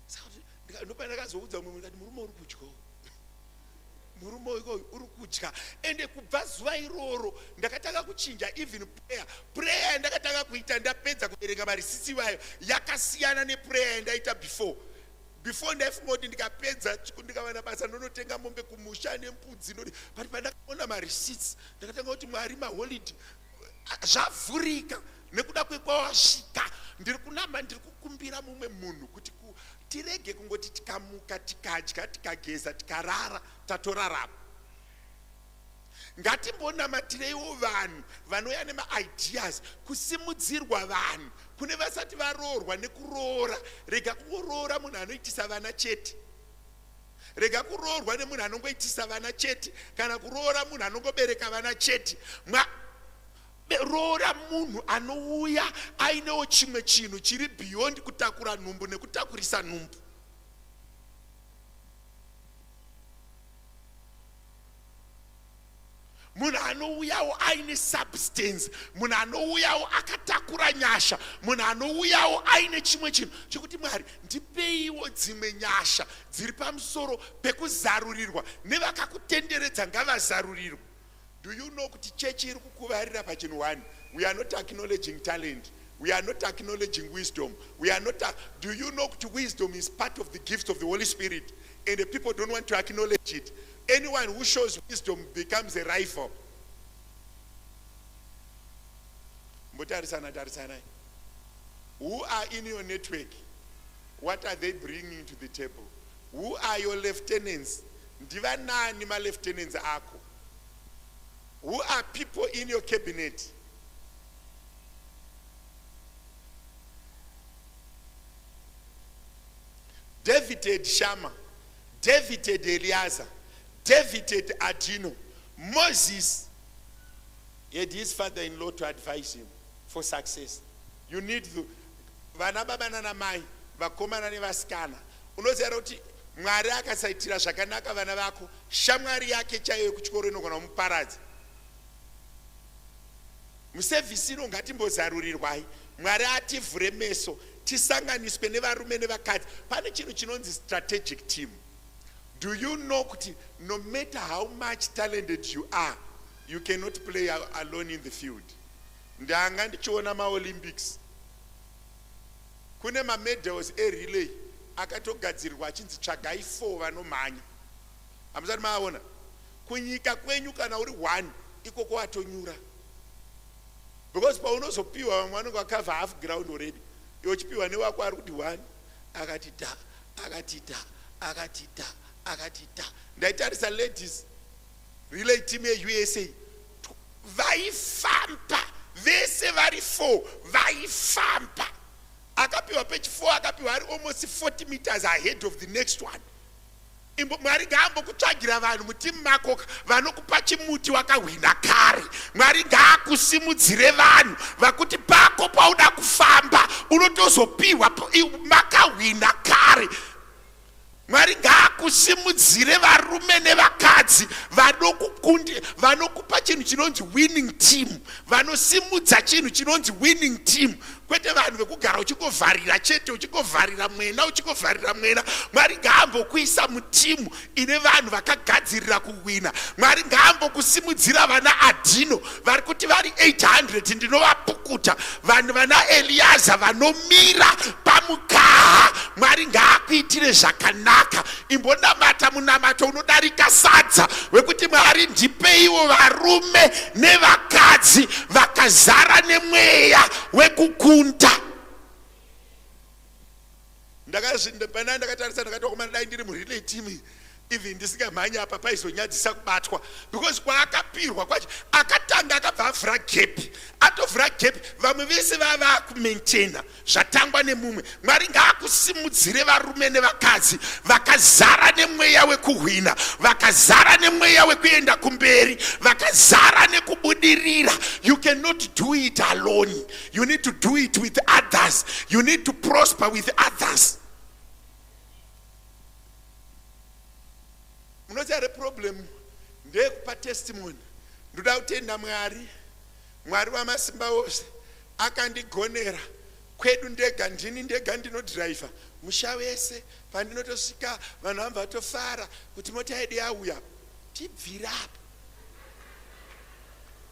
Saka ndopandakazoudza mumwe ndikati murume uri kudyawo. Murume uyu uri kudya. Ende kubva zuva iroro ndakatanga kuchinja even prayer. Prayer yandakatanga kuita ndapedza kuverenga marisitsi iwayo yakasiyana neprayer yandaita before. Before ndaifunga kuti ndikapedza ndikawana basa ndonotenga mombe kumusha nembudzi ndodi, but pandakaona mareceipts ndakatanga kuti Mwari maholiday zvavhurika nekuda kwekwawasvika. Ndiri kunama, ndiri kukumbira mumwe munhu kuti tirege kungoti tikamuka tikadya tikageza tikarara tatorarama. Ngatimbonamatireiwo vanhu vanouya nemaideas, kusimudzirwa vanhu. Kune vasati varoorwa nekuroora, rega kungoroora munhu anoitisa vana chete. Rega kuroorwa nemunhu anongoitisa vana chete, kana kuroora munhu anongobereka vana chete. Roora munhu anouya ainewo chimwe chinhu chiri beyond kutakura nhumbu nekutakurisa nhumbu. Munhu anouyawo aine substance, munhu anouyawo akatakura nyasha, munhu anouyawo aine chimwe chinhu chekuti Mwari ndipeiwo dzimwe nyasha dziri pamusoro pekuzarurirwa, nevakakutenderedza ngavazarurirwe. Do you know kuti chechi iri kukuvarira pachinhu one? We are not acknowledging talent. We are not acknowledging wisdom. We are not. Do you know kuti wisdom is part of the gift of the Holy Spirit, and the people don't want to acknowledge it. Anyone who shows wisdom becomes a rival. Mbotarisana tarisanai. Who are in your network? What are they bringing to the table? Who are your lieutenants? Ndivanani ma-lieutenants ako? Who are people in your cabinet? David had Shammah, David had Eleazar, David had Adino. Moses had his father-in-law to advise him for success. You need the vana baba nana mai, vakomana nevasikana. Unoziva kuti Mwari akasaitira zvakanaka vana vako, shamwari yake chaiyo yekuchikoro inogona kumuparadza. Musevhisi ino ngatimbozarurirwai, Mwari ativhure meso, tisanganiswe nevarume nevakadzi. Pane chinhu chinonzi strategic team. Do you know kuti no matter how much talented you are, you cannot play alone in the field. Ndanga ndichiona maOlympics, kune mamedals erelay akatogadzirirwa achinzi tsvagai 4 vanomhanya. Hamusati maaona? Kunyika kwenyu kana uri 1 ikoko watonyura, because paunozopiwa vamwe vanenge vakavha half ground already, iwe uchipiwa newako ari kuti 1 akati da akati da akati da akati da. Ndaitarisa ladies relay team yeUSA, vaifamba vese vari 4, vaifamba. Akapiwa pechi 4 akapiwa ari almost 40 meters ahead of the next one. Mwari ngaambokutsvagira vanhu mutimu mako vanokupa chimuti wakahwina kare. Mwari ngaakusimudzire vanhu vakuti pako pauda kufamba unotozopiwa makahwina kare. Mwari ngaakusimudzire varume nevakadzi vanokupa chinhu chinonzi winning team, vanosimudza chinhu chinonzi winning team, kwete vanhu vekugara uchingovharira chete, uchingovharira mwena, uchingovharira mwena. Mwari ngaambokuisa mutimu ine vanhu vakagadzirira kuwina. Mwari ngaambokusimudzira vana Adino vari kuti vari 800 ndinovapukuta, vanhu vana Eliaza vanomira pamukaha. Mwari ngaakuitire zvakanaka. Imbonamata munamato unodarika sadza wekuti Mwari ndipeiwo varume nevakadzi vakazara nemweya wekukunda. Pana ndakatarisa ndakati wakomana, dai ndiri murelay team Even ndisingamhanyi apa paizonyadzisa kubatwa because kwaakapirwa kwacho akatanga akabva avhura gap, atovhura gap vamwe vese vava kumaintaina zvatangwa nemumwe. Mwari ngaakusimudzire varume nevakadzi vakazara nemweya wekuhwina, vakazara nemweya wekuenda kumberi, vakazara nekubudirira. You cannot do it alone, you need to do it with others, you need to prosper with others. Munoziva here problem ndeyekupa testimony. Ndoda kutenda Mwari, Mwari wamasimba ose akandigonera. Kwedu ndega, ndini ndega ndinodhiraivha musha wese. Pandinotosvika vanhu vamva vatofara kuti mota yedu yauya. Tibvire apo.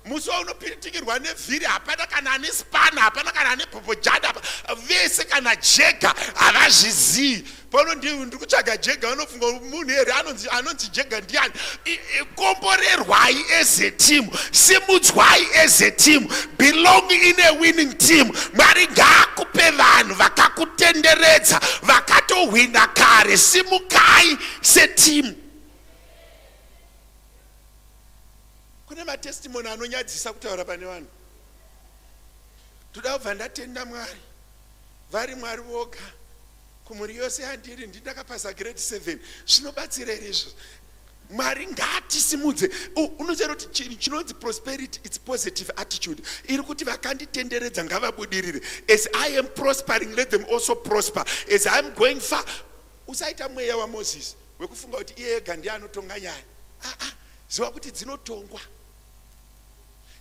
Musi waunopiritikirwa nevhiri hapana kana ane spana, hapana kana ane bhobhojana, vese kana jega havazvizii. Pano ndiri kutsvaga jega, vanofunga munhu here anonzi jega ndiani? Komborerwai as a team, simudzwai as a team, belong in a winning team. Mwari ngaakupe vanhu vakakutenderedza vakatohwina kare. Simukai seteam. Kune matestimony anonyadzisa kutaura pane vanhu. Toda kubva ndatenda Mwari, vari Mwari voga. Kumhuri yose yandiri ndindakapasa grade 7. Zvinobatsira here izvozvo? Mwari ngaatisimudze. Unoziva kuti chinhu chinonzi prosperity, it's positive attitude. Iri kuti vakanditenderedza ngavabudirire. As I am prospering, let them also prosper. As I am going far. Usaita mweya waMoses wekufunga kuti iye ega ndiye anotonga nyaya. Ah, ziva kuti dzinotongwa,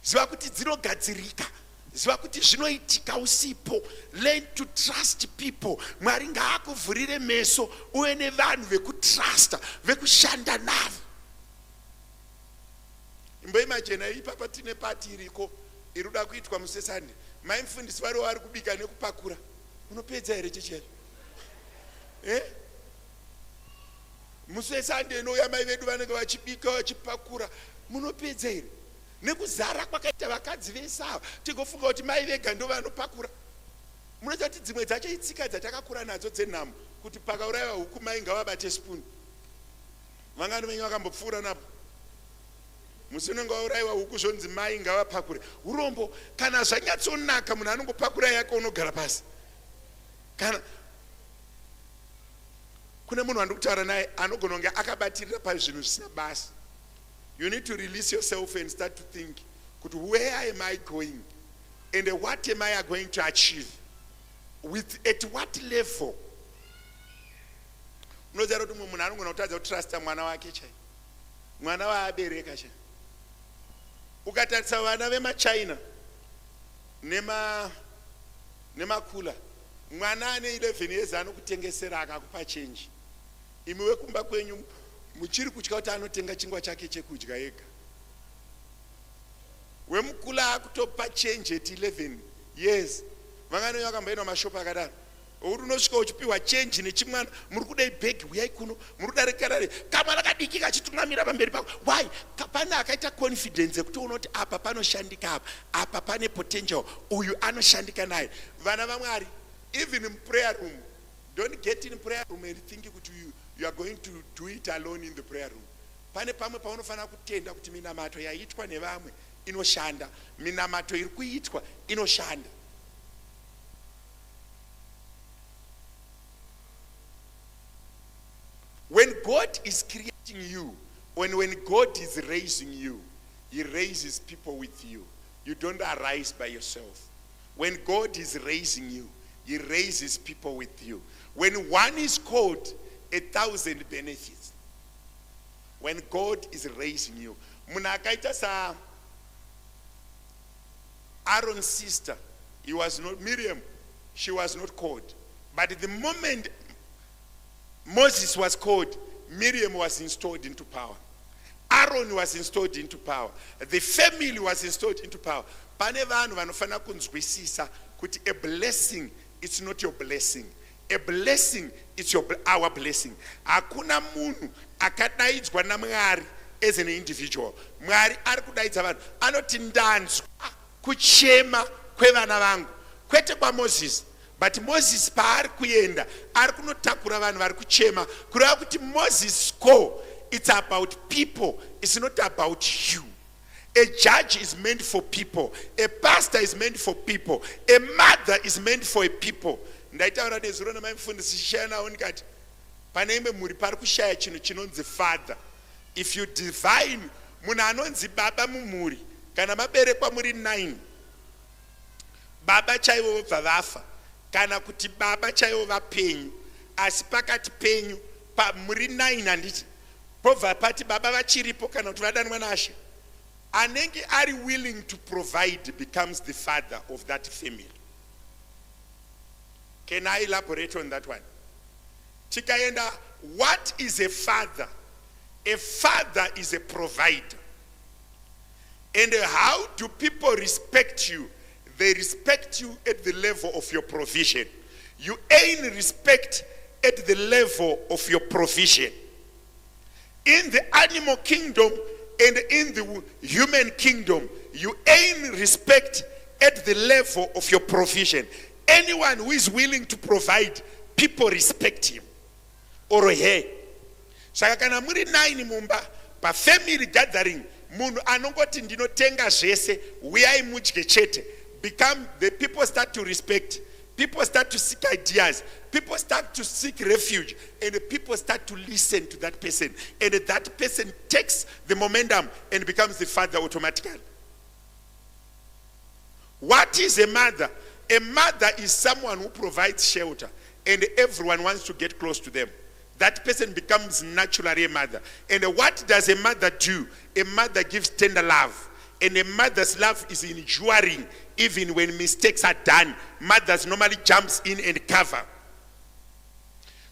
ziva kuti dzinogadzirika, ziva kuti zvinoitika usipo. Learn to trust people. Mwari ngaakuvhurire meso uve nevanhu vekutrusta, vekushanda navo. Imboimajena ipapa tine pati iriko iri kuda kuitwa musesande, mai mufundisi variwo vari kubika nekupakura. Unopedza here chechi yacho? Eh? Musi weSunday inouya mai vedu vanenge vachibika vachipakura, munopedza here? Nekuzara kwakaita vakadzi vese ava, tigofunga kuti mai vega ndo vanopakura. Munoziva kuti dzimwe dzacho itsika dzatakakura nadzo dzenhamo, kuti pakaurayiwa huku mai ngavabate spoon. Vangani venyu vakambopfuura napo? Musi unenge waurayiwa huku zvonzi mai ngavapakure. Urombo, kana zvanyatsonaka munhu anongopakura yake unogara pasi. Kana kune munhu wandiri kutaura naye anogona kunge akabatirira pazvinhu zvisina basa. You need to release yourself and start to think kuti where am I going and what am I going to achieve, with at what level. Unoziva kuti mumwe munhu anogona kutadza kutrusta mwana wake chai, mwana waabereka chai. Ukatarisa vana vemaChina nemakula, mwana ane 11 years anokutengesera akakupa chenji. Imi wekumba kwenyu muchiri kutya kuti anotenga chingwa chake chekudya ega. Wemukula akutopa change at 11 years. Vangani vakamboenda mashopu akadaro okuti unosvika uchipiwa chenji nechimwana, muri kudei bhegi, huyai kuno, muri kudarika kamwana kadiki kachitungamira pamberi pako. Why? Pane akaita confidence yekuti unoti apa panoshandika, apa pane potential, uyu anoshandika naye. Vana vaMwari, even in prayer room, don't get in prayer room and think kuti you are going to do it alone in the prayer room. Pane pamwe paunofanira kutenda kuti minamato yaitwa nevamwe inoshanda, minamato iri kuitwa inoshanda. When God is creating you, when God is raising you, he raises people with you. You don't arise by yourself. When God is raising you, he raises people with you. When one is called, 1,000 benefits. When God is raising you. Munhu akaita sa Aaron's sister, he was not Miriam, she was not called. But the moment Moses was called, Miriam was installed into power. Aaron was installed into power. The family was installed into power. Pane vanhu vanofanira kunzwisisa kuti a blessing, it's not your blessing. A blessing, it's our blessing. Hakuna munhu akadaidzwa naMwari as an individual. Mwari ari kudaidza vanhu. Anoti ndanzwa kuchema kwevana vangu. Kwete kwaMoses. But Moses paari kuenda, ari kunotakura vanhu vari kuchema. Kureva kuti Moses call It's about people, it's not about you. A judge is meant for people, a pastor is meant for people, a mother is meant for a people. Ndaitaura nezuro namaimufundisi shishaya ndikati pane imwe mhuri pari kushaya chinhu chinonzi father. If you divine munhu anonzi baba mumhuri, kana maberekwa muri 9, baba chaivo vobva vafa, kana kuti baba chaivo vapenyu, asi pakati penyu muri 9, handiti, pobva pati baba vachiripo kana kuti vadanwa nashe, anenge ari willing to provide becomes the father of that family. Can I elaborate on that one? Tikaenda, what is a father? A father is a provider. And how do people respect you? They respect you at the level of your provision. You earn respect at the level of your provision. In the animal kingdom and in the human kingdom, you earn respect at the level of your provision. Anyone who is willing to provide, people respect him or her. Saka kana muri 9 mumba, pafamily gathering, munhu anongoti ndinotenga zvese, uyai mudye chete, become the people start to respect, people start to seek ideas, people start to seek refuge, and the people start to listen to that person, and that person takes the momentum and becomes the father automatically. What is a mother? A mother is someone who provides shelter and everyone wants to get close to them. That person becomes naturally a mother. And what does a mother do? A mother gives tender love, and a mother's love is enduring. Even when mistakes are done, mothers normally jumps in and cover.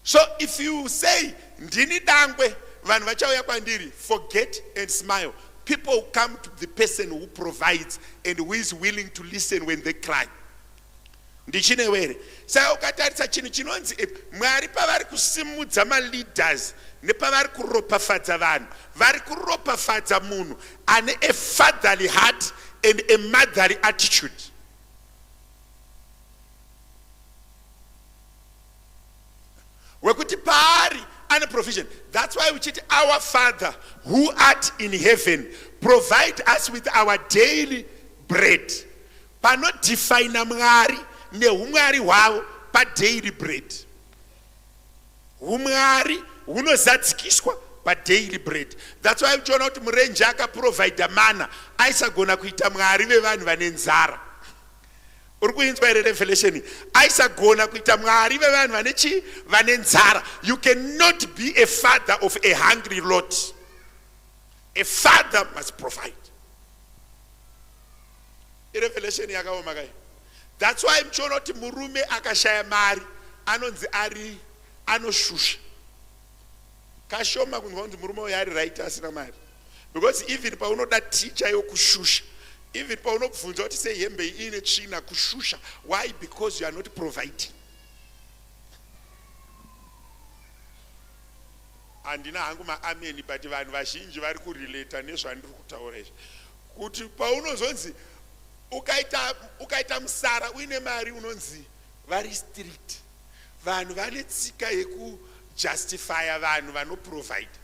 So if you say ndini dangwe, vanhu vachauya kwandiri, forget and smile. People come to the person who provides and who is willing to listen when they cry. Ndichinewere. Saka ukatarisa chinhu chinonzi Mwari, pavari kusimudza maleaders nepavari kuropafadza vanhu, vari kuropafadza munhu ane a fatherly heart and a motherly attitude. Wekuti paari ane provision. That's why uchiti, "Our Father who art in heaven, provide us with our daily bread." Panodefina Mwari neumwari hwavo padaily bread. Umwari hunozadzikiswa padaily bread. That's why uchiona kuti murenje akaprovhaidha mana, aisagona kuita Mwari vevanhu vane nzara. Uri kuinzwa here revelation? Aisagona kuita Mwari vevanhu vane chii? Vane nzara. You cannot be a father of a hungry lot. A father must provide. Irevelation yakaoma kai. That's why muchiona kuti murume akashaya mari anonzi ari anoshusha. Kashoma kunzwa kunzi murume uyu ari right asina mari, because even paunoda ticha yokushusha, even paunobvunza kuti sei hembe iyi iine tsvina, kushusha. Why? Because you are not providing. Handina hangu maameni, but vanhu vazhinji vari kurelata nezvandiri kutaura izvi, kuti paunozonzi ukaita musara uine mari, unonzi vari strict. Vanhu vane tsika yekujustifya vanhu vanoprovide.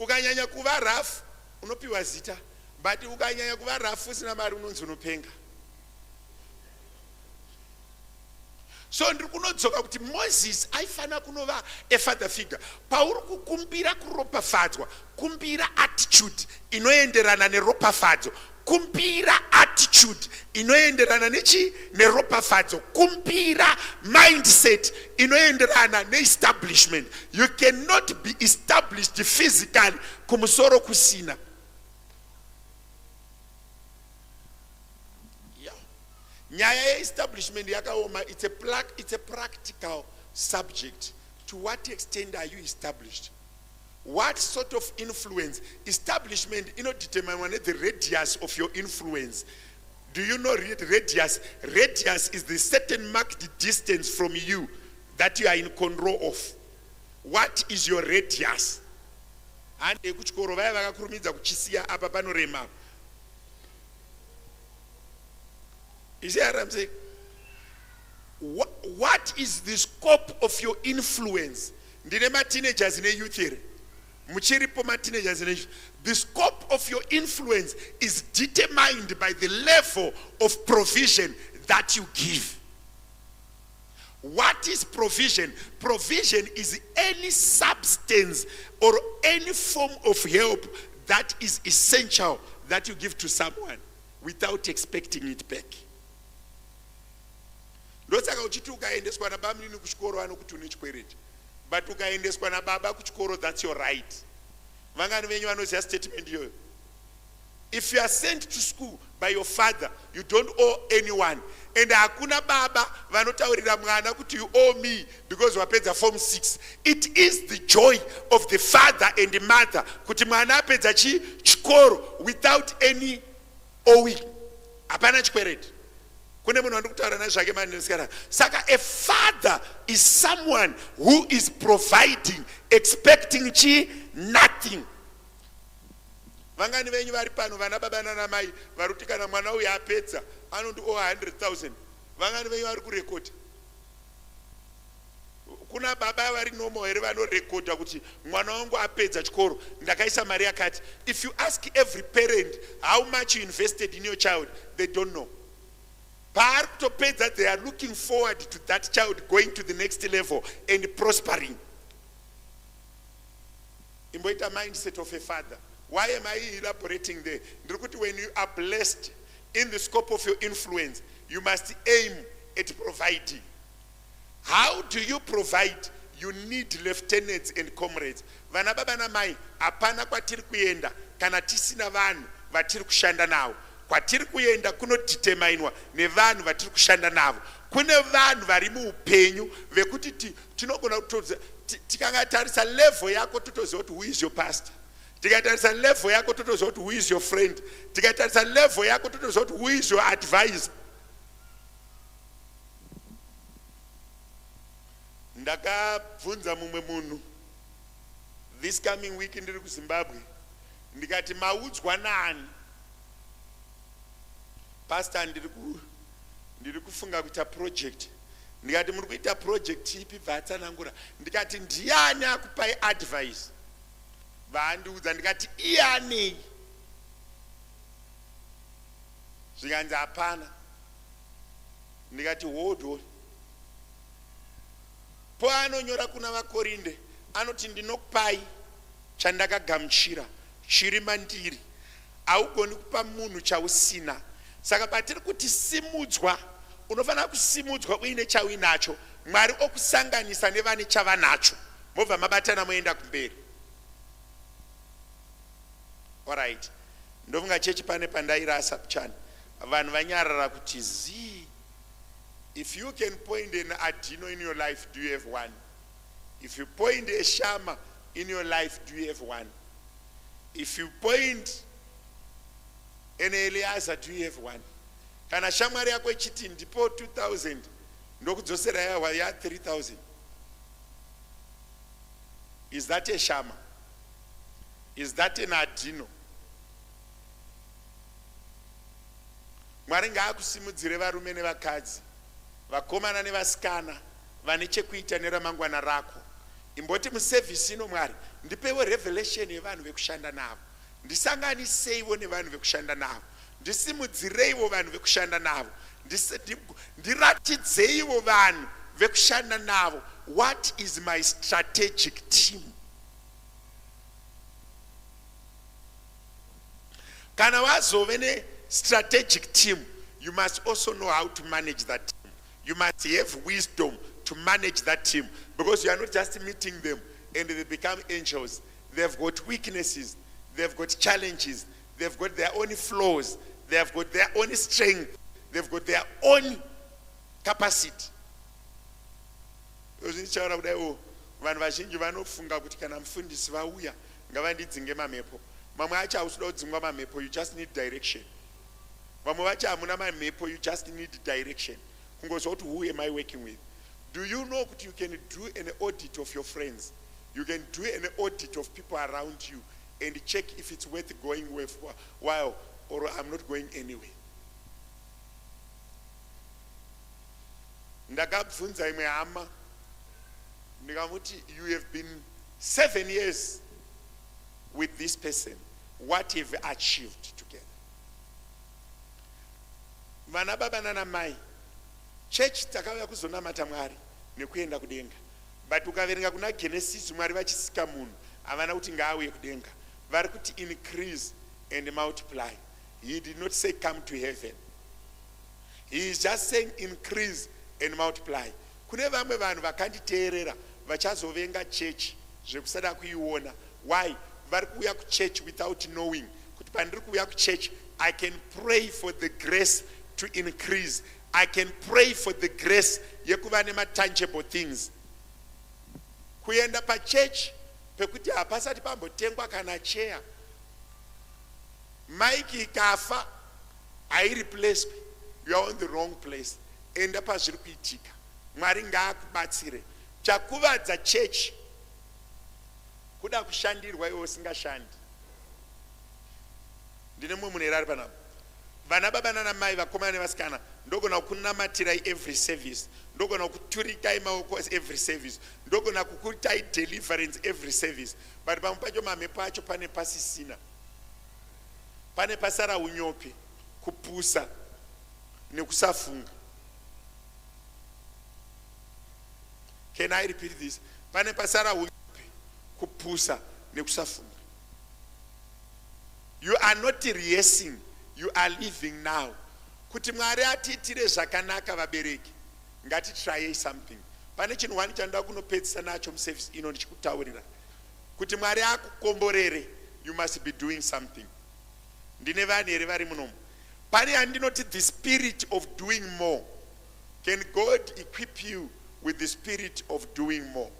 Ukanyanya kuva rafu unopiwa zita, but ukanyanya kuva rafu usina mari unonzi unopenga. So ndiri kunodzoka kuti Moses aifanira kunova a father figure. Pauri kukumbira kuropafadzwa, kumbira attitude inoenderana neropafadzo. Kumbira attitude inoenderana nechi? Neropafadzo. Kumbira mindset inoenderana neestablishment. You cannot be established physically kumusoro kusina. Yeah. Nyaya yeestablishment yakaoma. It's a practical subject. To what extent are you established? What sort of influence? Establishment inodeterminwa nethe radius of your influence. Do you know radius? Radius is the certain marked distance from you that you are in control of. What is your radius? Hande kuchikoro, vaya vakakurumidza kuchisiya apa panorema. You see what I'm saying? What is the scope of your influence? Ndine mateenagers neyouth here. Muchiripo mateenagers neyouth. The scope of your influence is determined by the level of provision that you give. What is provision? Provision is any substance or any form of help that is essential that you give to someone without expecting it back. Ndosaka uchiti ukaendeswa nabamunini kuchikoro vanokuti une chikwereti, but ukaendeswa nababa kuchikoro, that's your right. Vangani venyu vanoziva statement iyoyo? If you are sent to school by your father, you don't owe anyone, and hakuna baba vanotaurira mwana kuti you owe me because wapedza form 6. It is the joy of the father and the mother kuti mwana apedza chi chikoro without any owing. Hapana chikwereti. Kune munhu wandiri kutaura nazvake mandisikana. Saka a father is someone who is providing, expecting chi nothing. Vangani venyu vari pano vana baba nana mai vari kuti kana mwana uyu apedza anondi owa 100,000? Vangani venyu vari kurekodha? Kuna baba vari normal here vanorekodha kuti mwana wangu apedza chikoro, ndakaisa mari yakati? If you ask every parent how much you invested in your child, they don't know. Paari kutopedza, they are looking forward to that child going to the next level and prospering. Imboita mindset of a father. Why am I elaborating there? Ndiri kuti when you are blessed, in the scope of your influence, you must aim at providing. How do you provide? You need lieutenants and comrades. Vana baba namai, hapana kwatiri kuenda kana tisina vanhu vatiri kushanda navo. Kwatiri kuenda kunodeterminwa nevanhu vatiri kushanda navo. Kune vanhu vari muupenyu vekuti tinogona tikangatarisa level yako totoziva kuti who is your pastor, tikatarisa level yako totoziva kuti who is your friend, tikatarisa level yako totoziva kuti who is your advisor. Ndakabvunza mumwe munhu this coming week ndiri kuZimbabwe, ndikati, "Maudzwa nani, pastor? Ndiri kufunga kuita project." Ndikati, "Muri kuita project ipi?" Bva atsanangura. Ndikati, "Ndiani akupai advice?" Vaandiudza. Ndikati, "Iye anei?" Zvikanzi, "Hapana." Ndikati, "Hold on." Po anonyora kuna vaKorinde, anoti, "Ndinokupai chandakagamuchira chiri mandiri." Haugoni kupa munhu chausina. Saka patiri kuti simudzwa, unofanira kusimudzwa uine chauinacho. Mwari okusanganisa nevane chava nacho, mobva mabatana moenda kumberi. Alright, ndofunga chechi pane pandairasa chani. Vanhu vanyarara kuti zii. If you can point an Adino in your life, do you have one? If you point a Shama in your life, do you have one? If you point an Eliaza, do you have one? Kana shamwari yako ichiti, "Ndipo 2000, ndokudzosera yawa ya 3000," is that a Shama? Is that an Adino? Mwari ngaakusimudzire varume nevakadzi, vakomana nevasikana vane chekuita neramangwana rako. Imboti musevhisi ino, "Mwari, ndipewo revelation yevanhu vekushanda navo. Ndisanganiseiwo nevanhu vekushanda navo. Ndisimudzireiwo vanhu vekushanda navo. Ndiratidzeiwo vanhu vekushanda navo." What is my strategic team? Kana wazove nestrategic team, you must also know how to manage that team. You must have wisdom to manage that team, because you are not just meeting them and they become angels. They've got weaknesses, they've got challenges, they've got their own flaws, they've got their own strength, they've got their own capacity. Zvindichaura kudai o, vanhu vazhinji vanofunga kuti kana mufundisi vauya ngavandidzinge mamhepo. Mamwe acho hausida kudzingwa mamhepo, you just need direction. Vamwe vacho hamuna mamhepo, you just need direction, kungozwa kuti who am I working with. Do you know kuti you can do an audit of your friends? You can do an audit of people around you and check if it's worth going with while or I'm not going anywhere. Ndakabvunza imwe hama ndikamuti, "You have been 7 years with this person. What have you achieved together?" Vana baba nana mai, chechi takauya kuzonamata Mwari nekuenda kudenga, but ukaverenga kuna Genesis, Mwari vachisika munhu havana kuti ngaauye kudenga. Vari kuti, "Increase and multiply." He did not say, "Come to heaven." He is just saying, "Increase and multiply." Kune vamwe vanhu vakanditeerera vachazovenga chechi zvekusada kuiona. Why? Vari kuuya kuchechi without knowing kuti pandiri kuuya kuchechi, I can pray for the grace to increase. I can pray for the grace yekuva nematangible things. Kuenda pachechi pekuti hapasati pambotengwa kana cheya, mic ikafa haireplaced, you are on the wrong place. Enda pazviri kuitika. Mwari ngaakubatsire. Chakuvadza chechi kuda kushandirwa iwe usingashandi. Ndine mumwe munhu here ari panapa? Vana baba nana mai, vakomana nevasikana, ndogona kukunamatirai every service, ndogona kuturikai maoko every service, ndogona kukuitai deliverance every service, but pamwe pacho mamhepo acho pane pasisina, pane pasara unyope, kupusa nekusafunga. Can I repeat this? Pane pasara unyope, kupusa nekusafunga. You are not rehearsing, you are living now. Kuti Mwari atiitire zvakanaka, vabereki, ngatitryei something. Pane chinhu wani chandoda kunopedzisa nacho muservice ino ndichikutaurira kuti Mwari akukomborere, you must be doing something. Ndine vanhu here vari munomu? Pane yandinoti the spirit of doing more. Can God equip you with the spirit of doing more?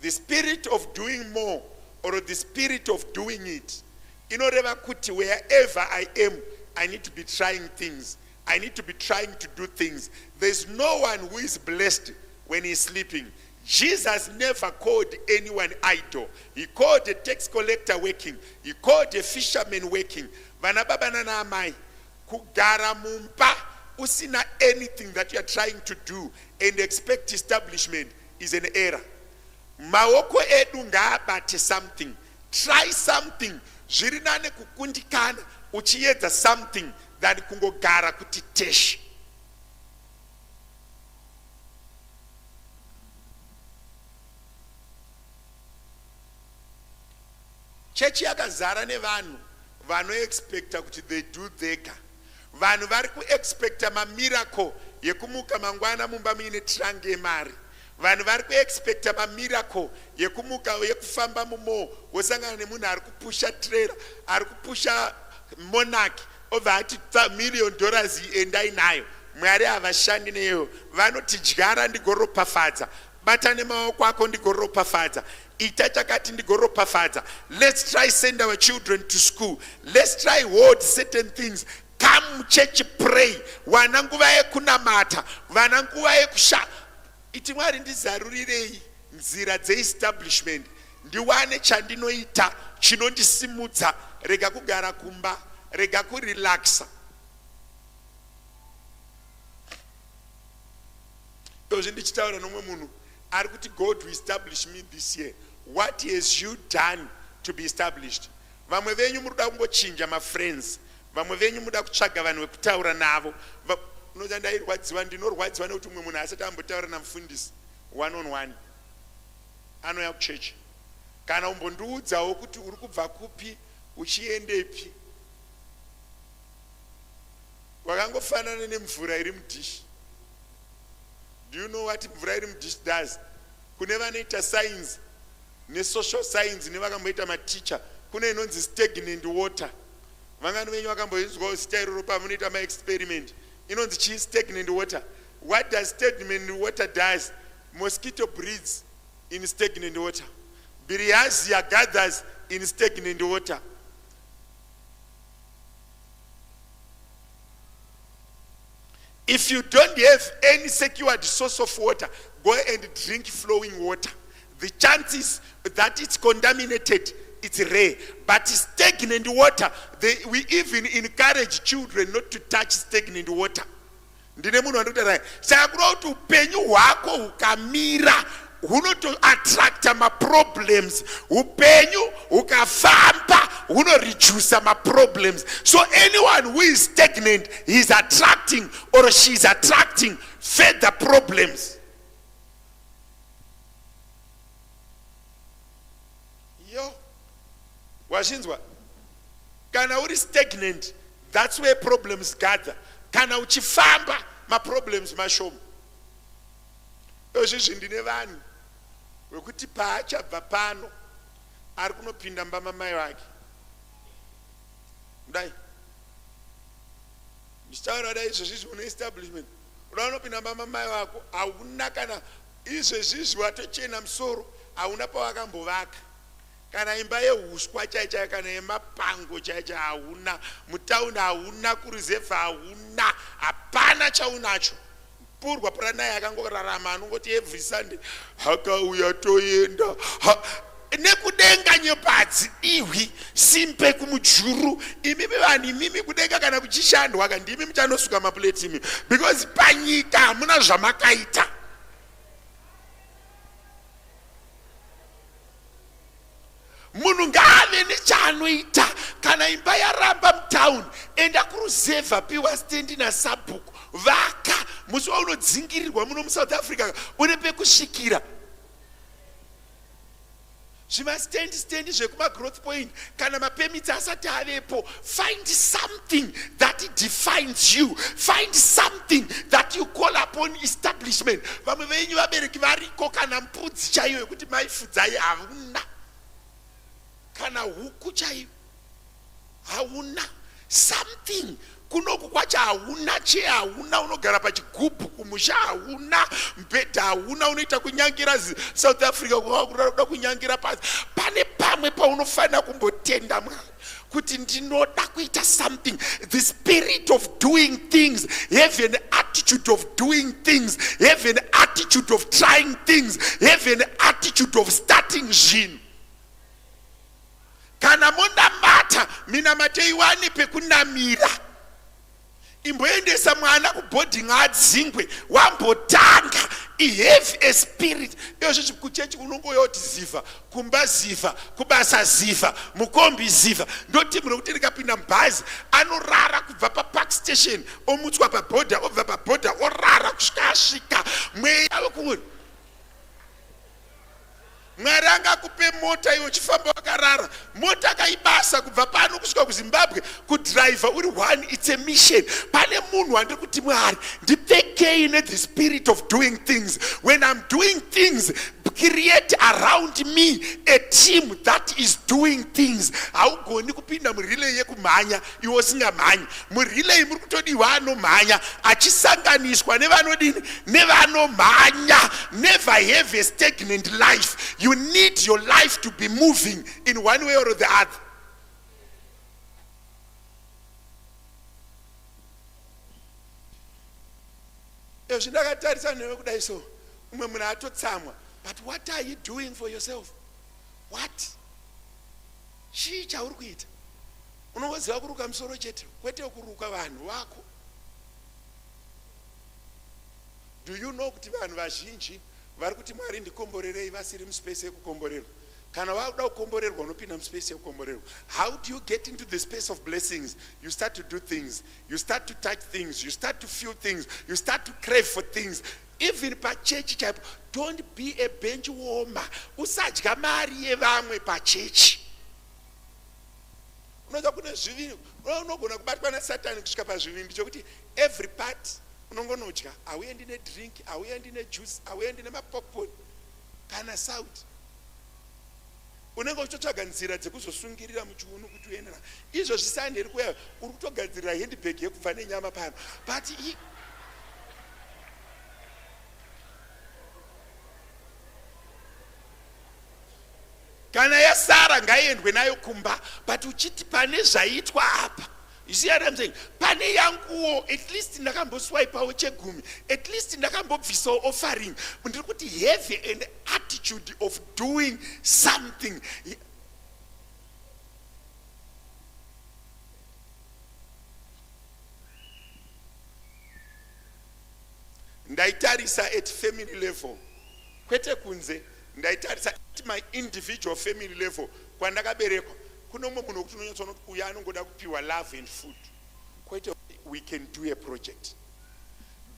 The spirit of doing more or the spirit of doing it inoreva kuti wherever I am, I need to be trying things. I need to be trying to do things. There's no one who is blessed when he's sleeping. Jesus never called anyone idle. He called a tax collector working. He called a fisherman working. Vana baba nana amai, kugara mumba usina anything that you are trying to do and expect establishment is an error. Maoko edu ngaabate something. Try something. Zviri nane kukundikana uchiedza something than kungogara kuti teshe. Chechi yakazara nevanhu vanoexpecta kuti they do vega. Vanhu vari kuexpecta mamiracle yekumuka mangwana mumba muine trunk yemari. Vanhu vari kuexpecta mamiracle yekumuka, yekufamba mumo wosangana nemunhu ari kupusha trailer, ari kupusha Monarch, obva ati, "Million dollars, endai nayo." Mwari havashandi neyo. Vanoti, "Dyara ndigoropafadza, bata nemaoko ako ndigoropafadza, ita chakati ndigoropafadza." Let's try send our children to school. Let's try hold certain things. Come church, pray. Wana nguva yekunamata, vana nguva yekusha iti, "Mwari, ndizarurirei nzira dzeestablishment, ndiwane chandinoita chinondisimudza." Rega kugara kumba, rega kurelaxa. Izvozvi ndichitaura nomumwe munhu ari kuti, "God will establish me this year." What has you done to be established? Vamwe venyu muri kuda kungochinja mafriends. Vamwe venyu muda kutsvaga vanhu vekutaura navo. Unoziva, ndairwadziwa, ndinorwadziwa nekuti mumwe munhu asati ambotaura namufundisi one on one anouya kuchechi. Kana umbondiudzawo kuti uri kubva kupi, uchiendepi. Wakangofanana nemvura iri mudhishi. Do you know what mvura iri mudhishi does? Kune vanoita science nesocial science nevakamboita maticha, kune inonzi stagnant water. Vangani venyu vakamboinzwawo zita iroro pamunoita maexperiment? Inonzi chii? Stagnant water. What does stagnant water does? Mosquito breeds in stagnant water. Bilharzia gathers in stagnant water. If you don't have any secured source of water, go and drink flowing water. The chances that it's contaminated, it's rare. But stagnant water, we even encourage children not to touch stagnant water. Ndine munhu wandikutaura naye. Saka kureva kuti upenyu hwako hukamira hunotoattracta maproblems. Upenyu hukafamba hunoredusa maproblems. So anyone who is stagnant, he is attracting or she is attracting further problems. Yo, wazvinzwa? Kana uri stagnant, that's where problems gather. Kana uchifamba, maproblems mashoma. Izvizvi ndine vanhu wekuti paachabva pano ari kunopinda mumba mamai vake. Kudai ndichitaura dai izvezvizvi une establishment, uda unopinda mumba mamai vako, hauna kana izvezvizvi watochena musoro, hauna pawakambovaka kana imba yehuswa chai chai, kana yemapango chai chai hauna, mutauni hauna, kuruzevha hauna, hapana chaunacho. Purwa Pranai akangorarama anongoti every Sunday hakauya toenda ha, nekudenga nyepa hadzidiwi simpe kumujuru. Imimi vanhu imimi kudenga kana kuchishandwa ka ndimi muchanosuka mapuleti imi, because panyika hamuna zvamakaita. Munhu ngaave nechaanoita. Kana imba yaramba mutown, enda kuruzevha, piwa stendi nasabhuku, vaka. Musi waunodzingirirwa muno muSouth Africa une pekusvikira. Zvimastendi stendi zvekumagrowth point kana mapermits asati avepo, find something that defines you, find something that you call upon establishment. Vamwe venyu vabereki variko kana mbudzi chaiyo yekuti maifudzai hauna, kana huku chaiyo hauna, something kunoku kwacho hauna, che hauna, unogara pachigubhu kumusha hauna, mubhedha hauna, unoita kunyangira South Africa kuda kunyangira pasi. Pane pamwe paunofanira kumbotenda Mwari kuti ndinoda kuita something. The spirit of doing things, have an attitude of doing things, have an attitude of trying things, have an attitude of starting zvinhu. Kana monamata, minamato iwane pekunamira. Imboendesa mwana kuboarding adzingwe, wambotanga. Have a spirit. Izvozvo kuchechi unongouya kuti ziva, kumba ziva, kubasa ziva, mukombi ziva. Ndotimu rekuti rikapinda mubhazi anorara kubva papark station, omutswa pabhodha, obva pabhodha orara kusvika asvika. Mweya wekuuri Mwari angakupe mota iwe uchifamba wakarara. Mota kaibasa kubva pano kusvika kuZimbabwe, kudhiraivha uri one, it's a mission. Pane munhu wandiri kuti Mwari ndipfekei nethe spirit of doing things. When I'm doing things, create around me a team that is doing things. Haugoni kupinda murelay yekumhanya iwe usingamhanyi. Murelay muri kutodiwa anomhanya achisanganiswa nevanodini, nevanomhanya. Never have a stagnant life. You need your life to be moving in one way or the other. Ezvi ndakatarisa newe kudai so, umwe munhu atotsamwa, but what are you doing for yourself? What? Chii chauri kuita? Unongoziva kuruka musoro chete, kwete kuruka vanhu vako. Do you know kuti vanhu vazhinji vari kuti Mwari ndikomborerei vasiri muspace yekukomborerwa? Kana wakuda kukomborerwa unopinda muspace yekukomborerwa. How do you get into the space of blessings? You start to do things, you start to touch things, you start to feel things, you start to crave for things. Even pachechi chaipo, don't be a bench warmer. Usadya mari yevamwe pachechi. Unoza kune zvivindi, unogona kubatwa naSatani kusvika pazvivindi chokuti every part unongonodya, hauendi nedrink, hauendi nejuice, hauendi nemapopcorn kana salt. Unenge uchitotsvaga nzira dzekuzosungirira muchiuno kuti uende na izvo zvisanderi kuya, uri kutogadzirira handbag yekubva nenyama pano. But kana yasara ngaiendwe nayo kumba, but uchiti pane zvaitwa apa. You see what I'm saying? Pane yanguwo, at least ndakamboswipawo chegumi, at least ndakambobvisawo offering. Ndiri kuti have an attitude of doing something. Ndaitarisa at family level, kwete kunze. Ndaitarisa at my individual family level kwandakaberekwa. Kune umwe munhu wekuti unonyatsoona kuti uyu anongoda kupiwa love and food, kwete we can do a project.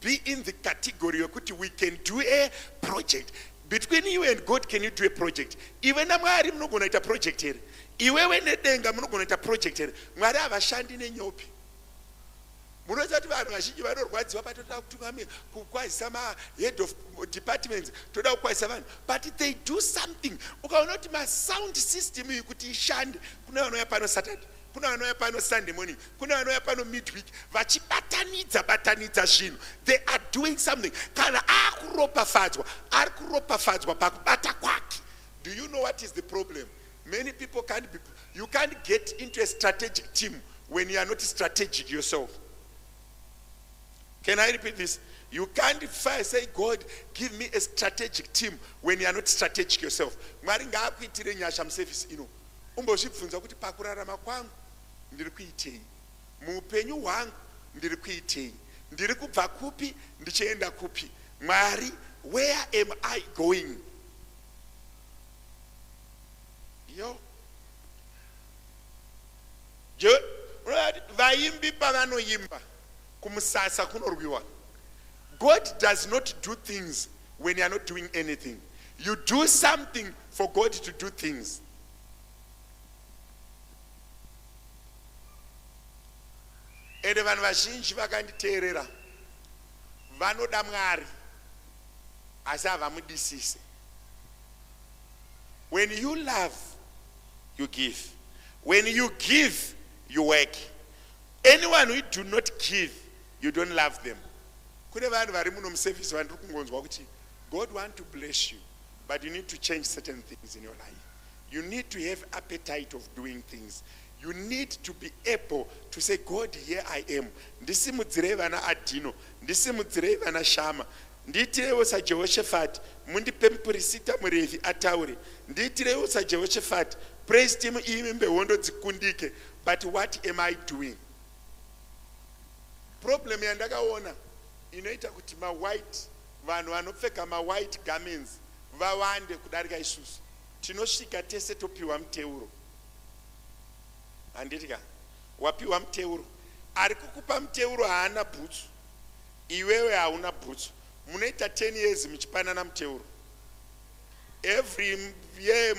Be in the category yekuti we can do a project. Between you and God, can you do a project? Iwe naMwari munogona kuita project here? Iwewe nedenga munogona kuita project here? Mwari havashandi nenyope. Munoziva kuti vanhu vazhinji vanorwadziwa patoda kutungamira, kukwazisa mahead of departments, toda kukwazisa vanhu, but they do something. Ukaona kuti masound system iyi kuti ishande, kune vanouya pano Saturday, kune vanouya pano Sunday morning, kune vanouya pano midweek, vachibatanidza batanidza zvinhu. They are doing something. Kana akuropafadzwa, ari kuropafadzwa pakubata kwake. Do you know what is the problem? Many people can't be, you can't get into a strategic team when you are not strategic yourself. Can I repeat this? You can't say, God, give me a strategic team when you are not strategic yourself. Mwari ngaakuitire nyasha muservice ino. Umbozvibvunza kuti pakurarama kwangu ndiri kuitei? Muupenyu hwangu ndiri kuitei? Ndiri kubva kupi ndichienda kupi? Mwari, where am I going? Yo. Vaimbi pavanoimba kumusasa kunorwiwa. God does not do things when you are not doing anything. You do something for God to do things. Ende vanhu vazhinji vakanditeerera vanoda Mwari asi havamudisise. When you love, you give. When you give, you work. Anyone who do not give, you don't love them. Kune vanhu vari muno muservice vandiri kungonzwa kuti God want to bless you, but you need to change certain things in your life. You need to have appetite of doing things. You need to be able to say, God, here I am. Ndisimudzirei vana Adino, ndisimudzirei vana Shama, ndiitireiwo saJehoshafati, mundipe mupurisita muRevhi ataure, ndiitireiwo saJehoshafati, praise team iimbe hondo dzikundike. But what am I doing? Problem yandakaona inoita kuti mawhite, vanhu vanopfeka mawhite garments vawande kudarika isusu. Tinosvika tese topiwa muteuro. Handiti ka? Wapiwa muteuro. Ari kukupa muteuro haana bhutsu. Iwewe hauna bhutsu. Munoita 10 years muchipanana muteuro. Every year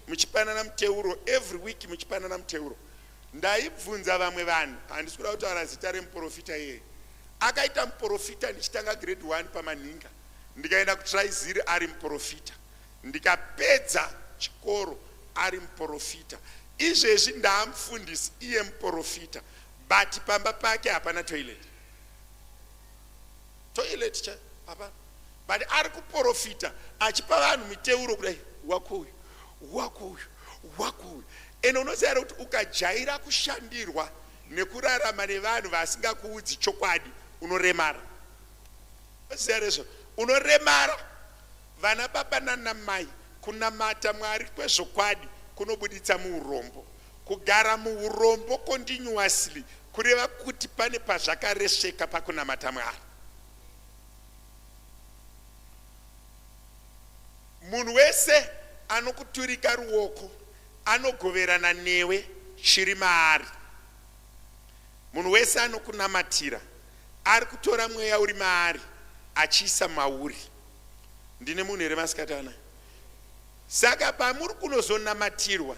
muchipanana muteuro, every week muchipanana muteuro. Ndaibvunza vamwe vanhu, handisi kuda kutaura zita remuprofita iyeye. Akaita muprofita ndichitanga grade 1 paManhinga, ndikaenda kuTraiziri ari muprofita, ndikapedza chikoro ari muprofita. Izvezvi ndaamufundisi iye muprofita, but pamba pake hapana toilet. Toilet cha hapana. But ari kuprofita achipa vanhu miteuro kudai, wako uyu, wako uyu, wako uyu. Ende unoziva here kuti ukajaira kushandirwa nekurarama nevanhu vasingakuudzi chokwadi, unoremara. Unoziva here izvo? Unoremara. Vana baba nana mai, kunamata Mwari kwezvokwadi kunobuditsa muurombo. Kugara muurombo continuously kureva kuti pane pazvakaresveka pakunamata Mwari. Munhu wese anokuturika ruoko anogoverana newe chiri maari. Munhu wese anokunamatira ari kutora mweya uri maari achiisa mauri. Ndine munhu here masikati anaya? Saka pamuri kunozonamatirwa,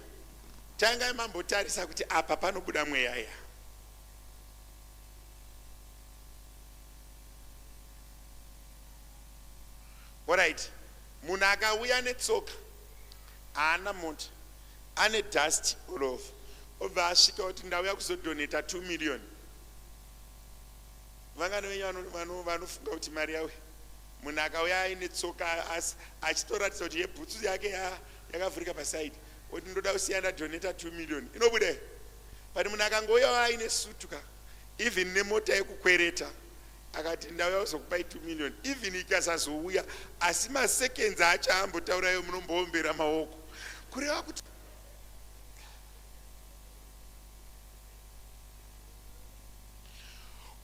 tangai mambotarisa kuti apa panobuda mweya ya. Alright, munhu akauya netsoka haana mota, ane dust all over, obva asvika kuti ndauya kuzodonata 2 million. Vangani venyu vanofunga kuti mari yauya? Munhu akauya aine tsoka achitoratidza kuti yebhutsu yake yakavhurika pasaidi, oti ndoda kusiya ndadonata 2 million, inobuda here? But munhu akangouyawo aine sutu ka, even nemota yekukwereta, akati ndauya kuzokupai 2 million, even ikasazouya, asi maseconds acho aambotaurayo munomboombera maoko, kureva kuti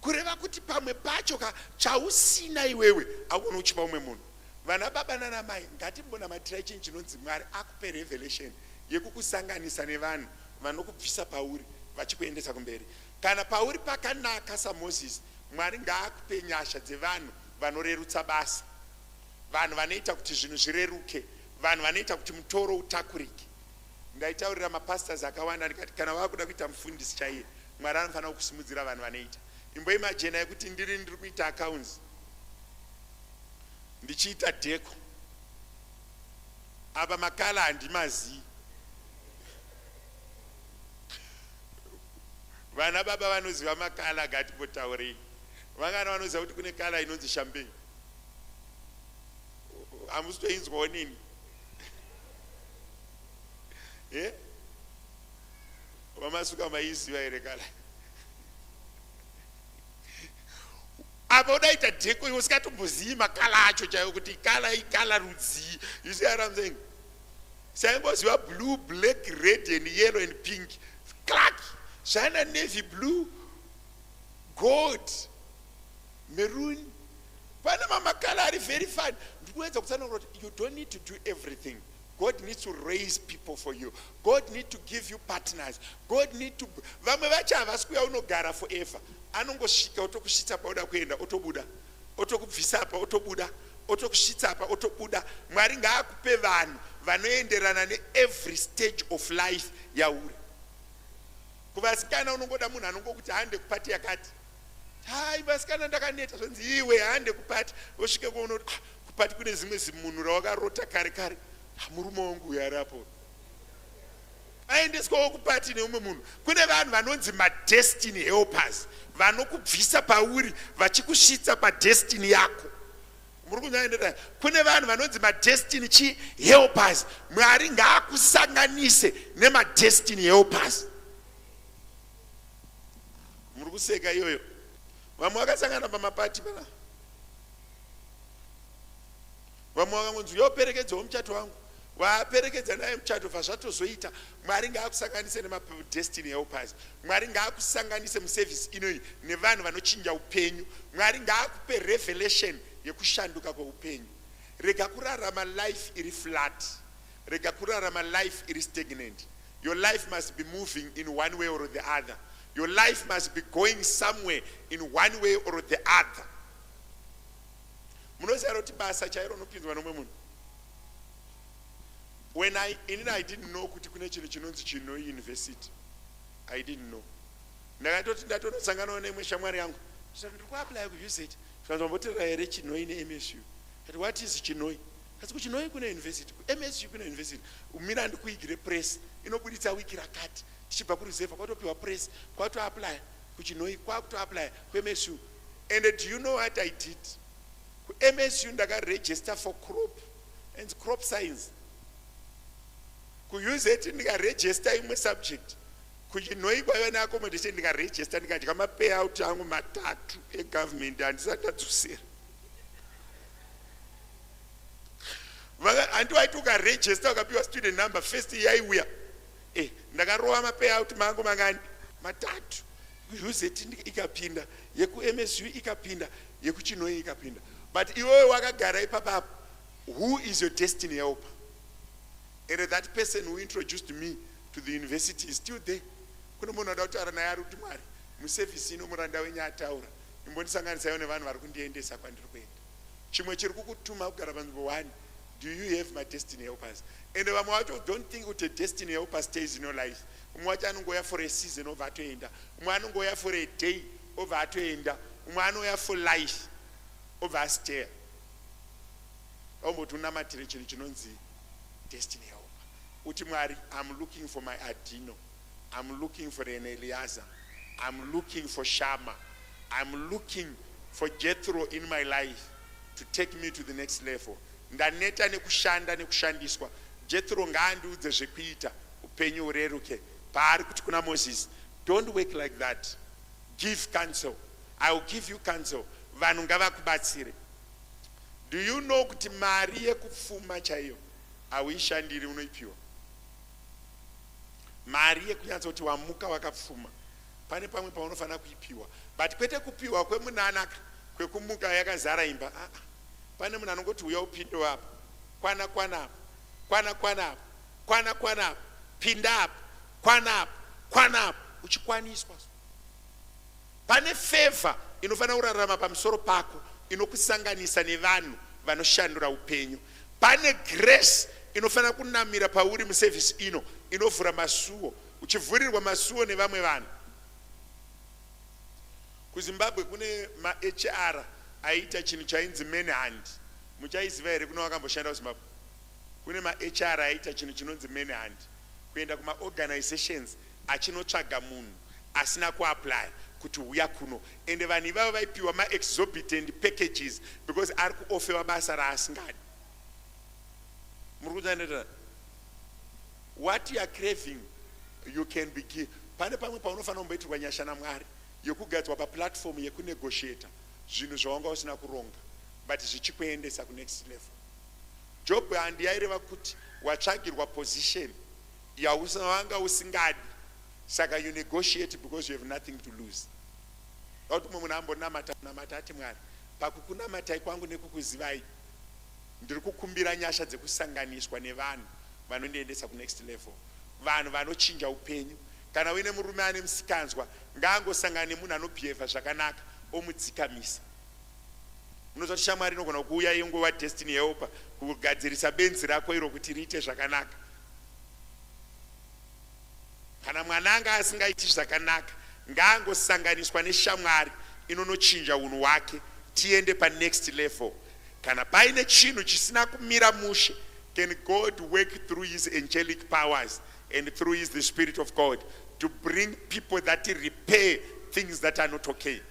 Kureva kuti pamwe pacho ka chausina iwewe haugoni uchipa umwe munhu. Vana baba nana mai, ngatimbonamatirai chinhu chinonzi Mwari akupe revelation yekukusanganisa nevanhu vanokubvisa pauri vachikuendesa kumberi. Kana pauri pakanaka saMoses, Mwari ngaakupe nyasha dzevanhu vanorerutsa basa, vanhu vanoita kuti zvinhu zvireruke, vanhu vanoita kuti mutoro utakurike. Ndaitaurira mapastors akawanda ndikati kana wakuda kuita mufundisi chaiye, Mwari anofanira kukusimudzira vanhu vanoita. Imboimajena yekuti ndiri kuita accounts, ndichiita decor, apa macolour handimazii. Vana baba vanoziva macolour, ngatimbotaurei. Vangani vanoziva kuti kune colour inonzi champagne? Hamusi toinzwawo nini? E vamasuka, maiziva here colour? Apa udaita decor iwe usikatombozivi macolour acho chaiwo kuti colour icolour rudzii. You see what I'm saying? Saingoziva blue, black, red and yellow and pink. Clark zvana navy blue, gold, maroon, pane mamacolour ari very fun. Ndikuedza kutsanangura kuti you don't need to do everything. God needs to raise people for you. God need to give you partners. God need to, vamwe vacho havasi kuuya unogara forever. Anongosvika otokusvitsa pauda kuenda, otobuda, otokubvisa apa, otobuda, otokusvitsa apa, otobuda. Mwari ngaakupe vanhu vanoenderana neevery stage of life yauri. Kuvasikana, unongoda munhu anongokuti hande kupati yakati. Hai vasikana, ndakaneta. Zvanzi iwe hande kupati, wosvike kuona kuti ah, kupati kune zimwe zimunhu rawakarota kare kare. Ah, murume wangu uyu ariapo, aendeswawo kupati neumwe munhu. Kune vanhu vanonzi madestiny helpers, vanokubvisa pauri vachikusvitsa padestiny yako. Muri kunyaenderana? Kune vanhu vanonzi madestiny chi helpers. Mwari ngaakusanganise nemadestiny helpers. Muri kuseka iyoyo. Vamwe vakasangana pamapati pana, vamwe vakangonzi uyoperekedzawo muchato wangu, vaperekedza naye muchato, bva zvatozoita. Mwari ngaakusanganise nemadestiny helpers. Mwari ngaakusanganise muservice inoyi nevanhu vanochinja upenyu. Mwari ngaakupe revelation yekushanduka kweupenyu. Rega kurarama life iri flat, rega kurarama life iri stagnant. Your life must be moving in one way or the other. Your life must be going somewhere in one way or the other. Munoziva kuti basa chairo unopinzwa nomwe munhu. When I, inini I didn't know kuti kune chinhu chinonzi Chinhoyi University. I didn't know. Ndakatoti ndatonosanganawo neimwe shamwari yangu, ndikati ndiri kuapply kuUZ. Zvanzombotirira here Chinhoyi neMSU? Kati, "What is Chinhoyi?" Kasi kuChinhoyi kune university, kuMSU kune university. Umira ndikuigire press inobuditsa wiki rakati. Tichibva kureserve kwatopiwa press, kwatoapply kuChinhoyi, kwakutoapply kuMSU. And do you know what I did? KuMSU ndakaregister for crop and crop science, kuUZ ndikaregister imwe subject, kuChinhoyi kwaiva neaccommodation ndikaregister. Ndikadya mapayout angu matatu egovernment, handisati ndadzosera. Handi waiti ukaregister ukapiwa student number first yaiuya. Ndakarova mapayout mangu mangani? Matatu. UZ ikapinda, yekuMSU ikapinda, yekuChinhoyi ikapinda. But iwewe wakagara ipapapo, who is your destiny helper? And that person who introduced me to the university is still there. Kune munhu ada kutaura naye ari kuti, "Mwari, muservice ino muranda wenyu ataura, imbondisanganisaiwo nevanhu vari kundiendesa kwandiri kuenda." Chimwe chiri kukutuma kugara panzvimbo one, do you have my destiny helpers? And vamwe vacho, don't think kuti destiny helper stays in your life. Umwe wacho anongouya for a season, obva atoenda. Umwe anongouya for a day, obva atoenda. Umwe anouya for life, obva astaya. Aumboti unamatire chinhu chinonzi destiny helper. Uti, "Mwari, I'm looking for my Adino. I'm looking for an Eliaza. I'm looking for Shama. I'm looking for Jethro in my life to take me to the next level. Ndaneta nekushanda nekushandiswa. Jethro ngaandiudze zvekuita, upenyu hureruke." Paari kuti kuna Moses, "Don't work like that. Give counsel. I will give you counsel." Vanhu ngavakubatsire. Do you know kuti mari yekupfuma chaiyo hauishandiri, unoipiwa? Mari yekunyatsoti wamuka wakapfuma. Pane pamwe paunofanira kuipiwa, but kwete kupiwa kwemunanaka kwekumuka yakazara imba. Ah, ah. Pane munhu anongoti uya upinde apa, kwana kwana apa, kwana kwana apa, kwana kwana apa, pinda apa, kwana apa, kwana apa, uchikwaniswa. Pane favor inofanira kurarama pamusoro pako inokusanganisa nevanhu vanoshandura upenyu. Pane grace inofanira kunamira pauri musevhisi ino inovhura masuo, uchivhurirwa masuo nevamwe vanhu. KuZimbabwe kune maHR aiita chinhu chainzi manhunt. Muchaiziva here kune vakamboshanda kuZimbabwe? Kune maHR aiita chinhu chinonzi manhunt, kuenda kumaorganizations achinotsvaga munhu asina kuapply kuti uya kuno. Ende vanhu ivavo vaipiwa maexorbitant packages because ari kuofferwa basa raasingadi. Muri kutanetana? What you are craving, you can be give. Pane pamwe paunofanira kumboitirwa nyasha naMwari yekugadzwa paplatform yekunegotiata zvinhu zvawanga usina kuronga, but zvichikuendesa kunext level. Job handi yaireva kuti watsvagirwa position yausawanga usingadi, saka you negotiate because you have nothing to lose. Kuti mumwe munhu ambonamata namata ati, "Mwari, pakukunamatai kwangu nekukuzivai, ndiri kukumbira nyasha dzekusanganiswa nevanhu vanondiendesa kunext level, vanhu vanochinja upenyu." Kana uine murume ane musikanzwa, ngaangosangana nemunhu anobhiyevha zvakanaka omudzikamisa. Unoziva kuti shamwari inogona kuuya ingova destiny helper kugadzirisa benzi rako iro kuti riite zvakanaka. Kana mwana anga asingaiti zvakanaka, ngaangosanganiswa neshamwari inonochinja unhu hwake, tiende panext level. Kana paine chinhu chisina kumira mushe, can God work through his angelic powers and through his the spirit of God to bring people that repair things that are not okay?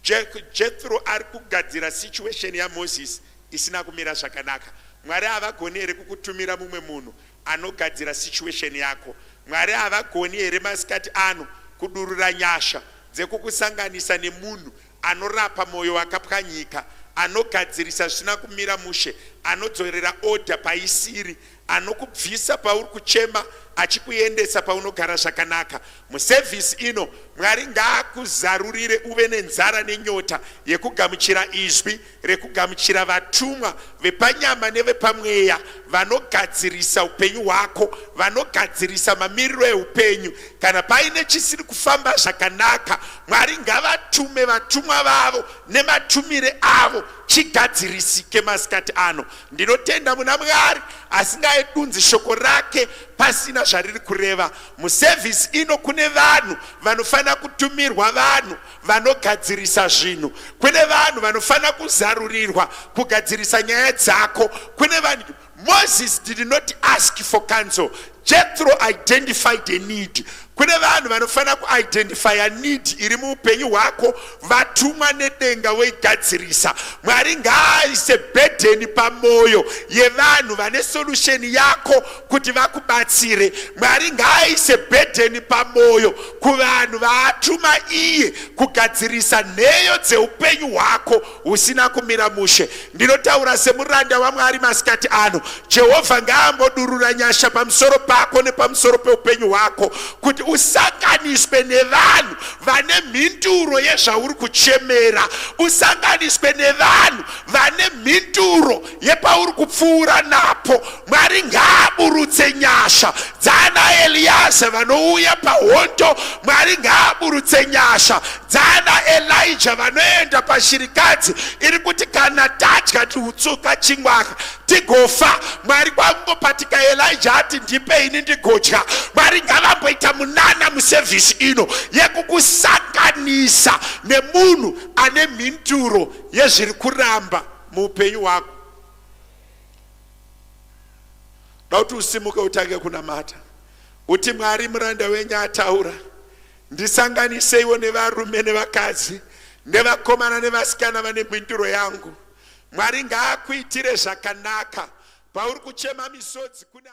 Jethro ari kugadzira situation yaMoses isina kumira zvakanaka. Mwari havagoni here kukutumira mumwe munhu anogadzira situation yako? Mwari havagoni here masikati ano kudurura nyasha dzekukusanganisa nemunhu anorapa mwoyo wakapwanyika, anogadzirisa zvisina kumira mushe, anodzorera order paisiri, anokubvisa pauri kuchema achikuendesa paunogara zvakanaka? Musevhisi ino, Mwari ngaakuzarurire uve nenzara nenyota yekugamuchira izwi, rekugamuchira vatumwa vepanyama nevepamweya vanogadzirisa upenyu hwako, vanogadzirisa mamiriro eupenyu. Kana paine chisiri kufamba zvakanaka, Mwari ngavatume vatumwa vavo nematumire avo, chigadzirisike masikati ano. Ndinotenda muna Mwari asingaedunzi shoko rake pasina zvariri kureva. Musevhisi ino kune vanhu vanofanira kutumirwa, vanhu vanogadzirisa zvinhu. Kune vanhu vanofanira kuzarurirwa kugadzirisa nyaya dzako. Kune vanhu. Moses did not ask for counsel. Jethro identified a need. Kune vanhu vanofanira kuidentifya need iri muupenyu hwako, vatumwa nedenga voigadzirisa. Mwari ngaaise burden pamwoyo yevanhu vane solution yako kuti vakubatsire. Mwari ngaaise burden pamwoyo kuvanhu vaatuma iye kugadzirisa nheyo dzeupenyu hwako husina kumira mushe. Ndinotaura semuranda waMwari masikati ano, Jehovha ngaambodurura nyasha pamusoro pako nepamusoro peupenyu hwako kuti usanganiswe nevanhu vane mhinduro yezvauri kuchemera, usanganiswe nevanhu vane mhinduro yepauri kupfuura napo. Mwari ngaaburutse nyasha dzana Eliyaza vanouya pahondo. Mwari ngaaburutse nyasha dzana Elija vanoenda pashirikadzi iri kuti kana tadya tiutsuka chingwaka tigofa. Mwari kwangopatika Elija ati, "Ndipeini ndigodya." Mwari ngavamboita munana musevhisi ino yekukusanganisa nemunhu ane mhinduro yezviri kuramba muupenyu hwako. Da kuti usimuke utange kunamata, uti, "Mwari, muranda wenyu ataura. Ndisanganiseiwo nevarume nevakadzi nevakomana nevasikana vane mhinduro yangu." Mwari ngaakuitire zvakanaka pauri kuchema misodzi. Kuna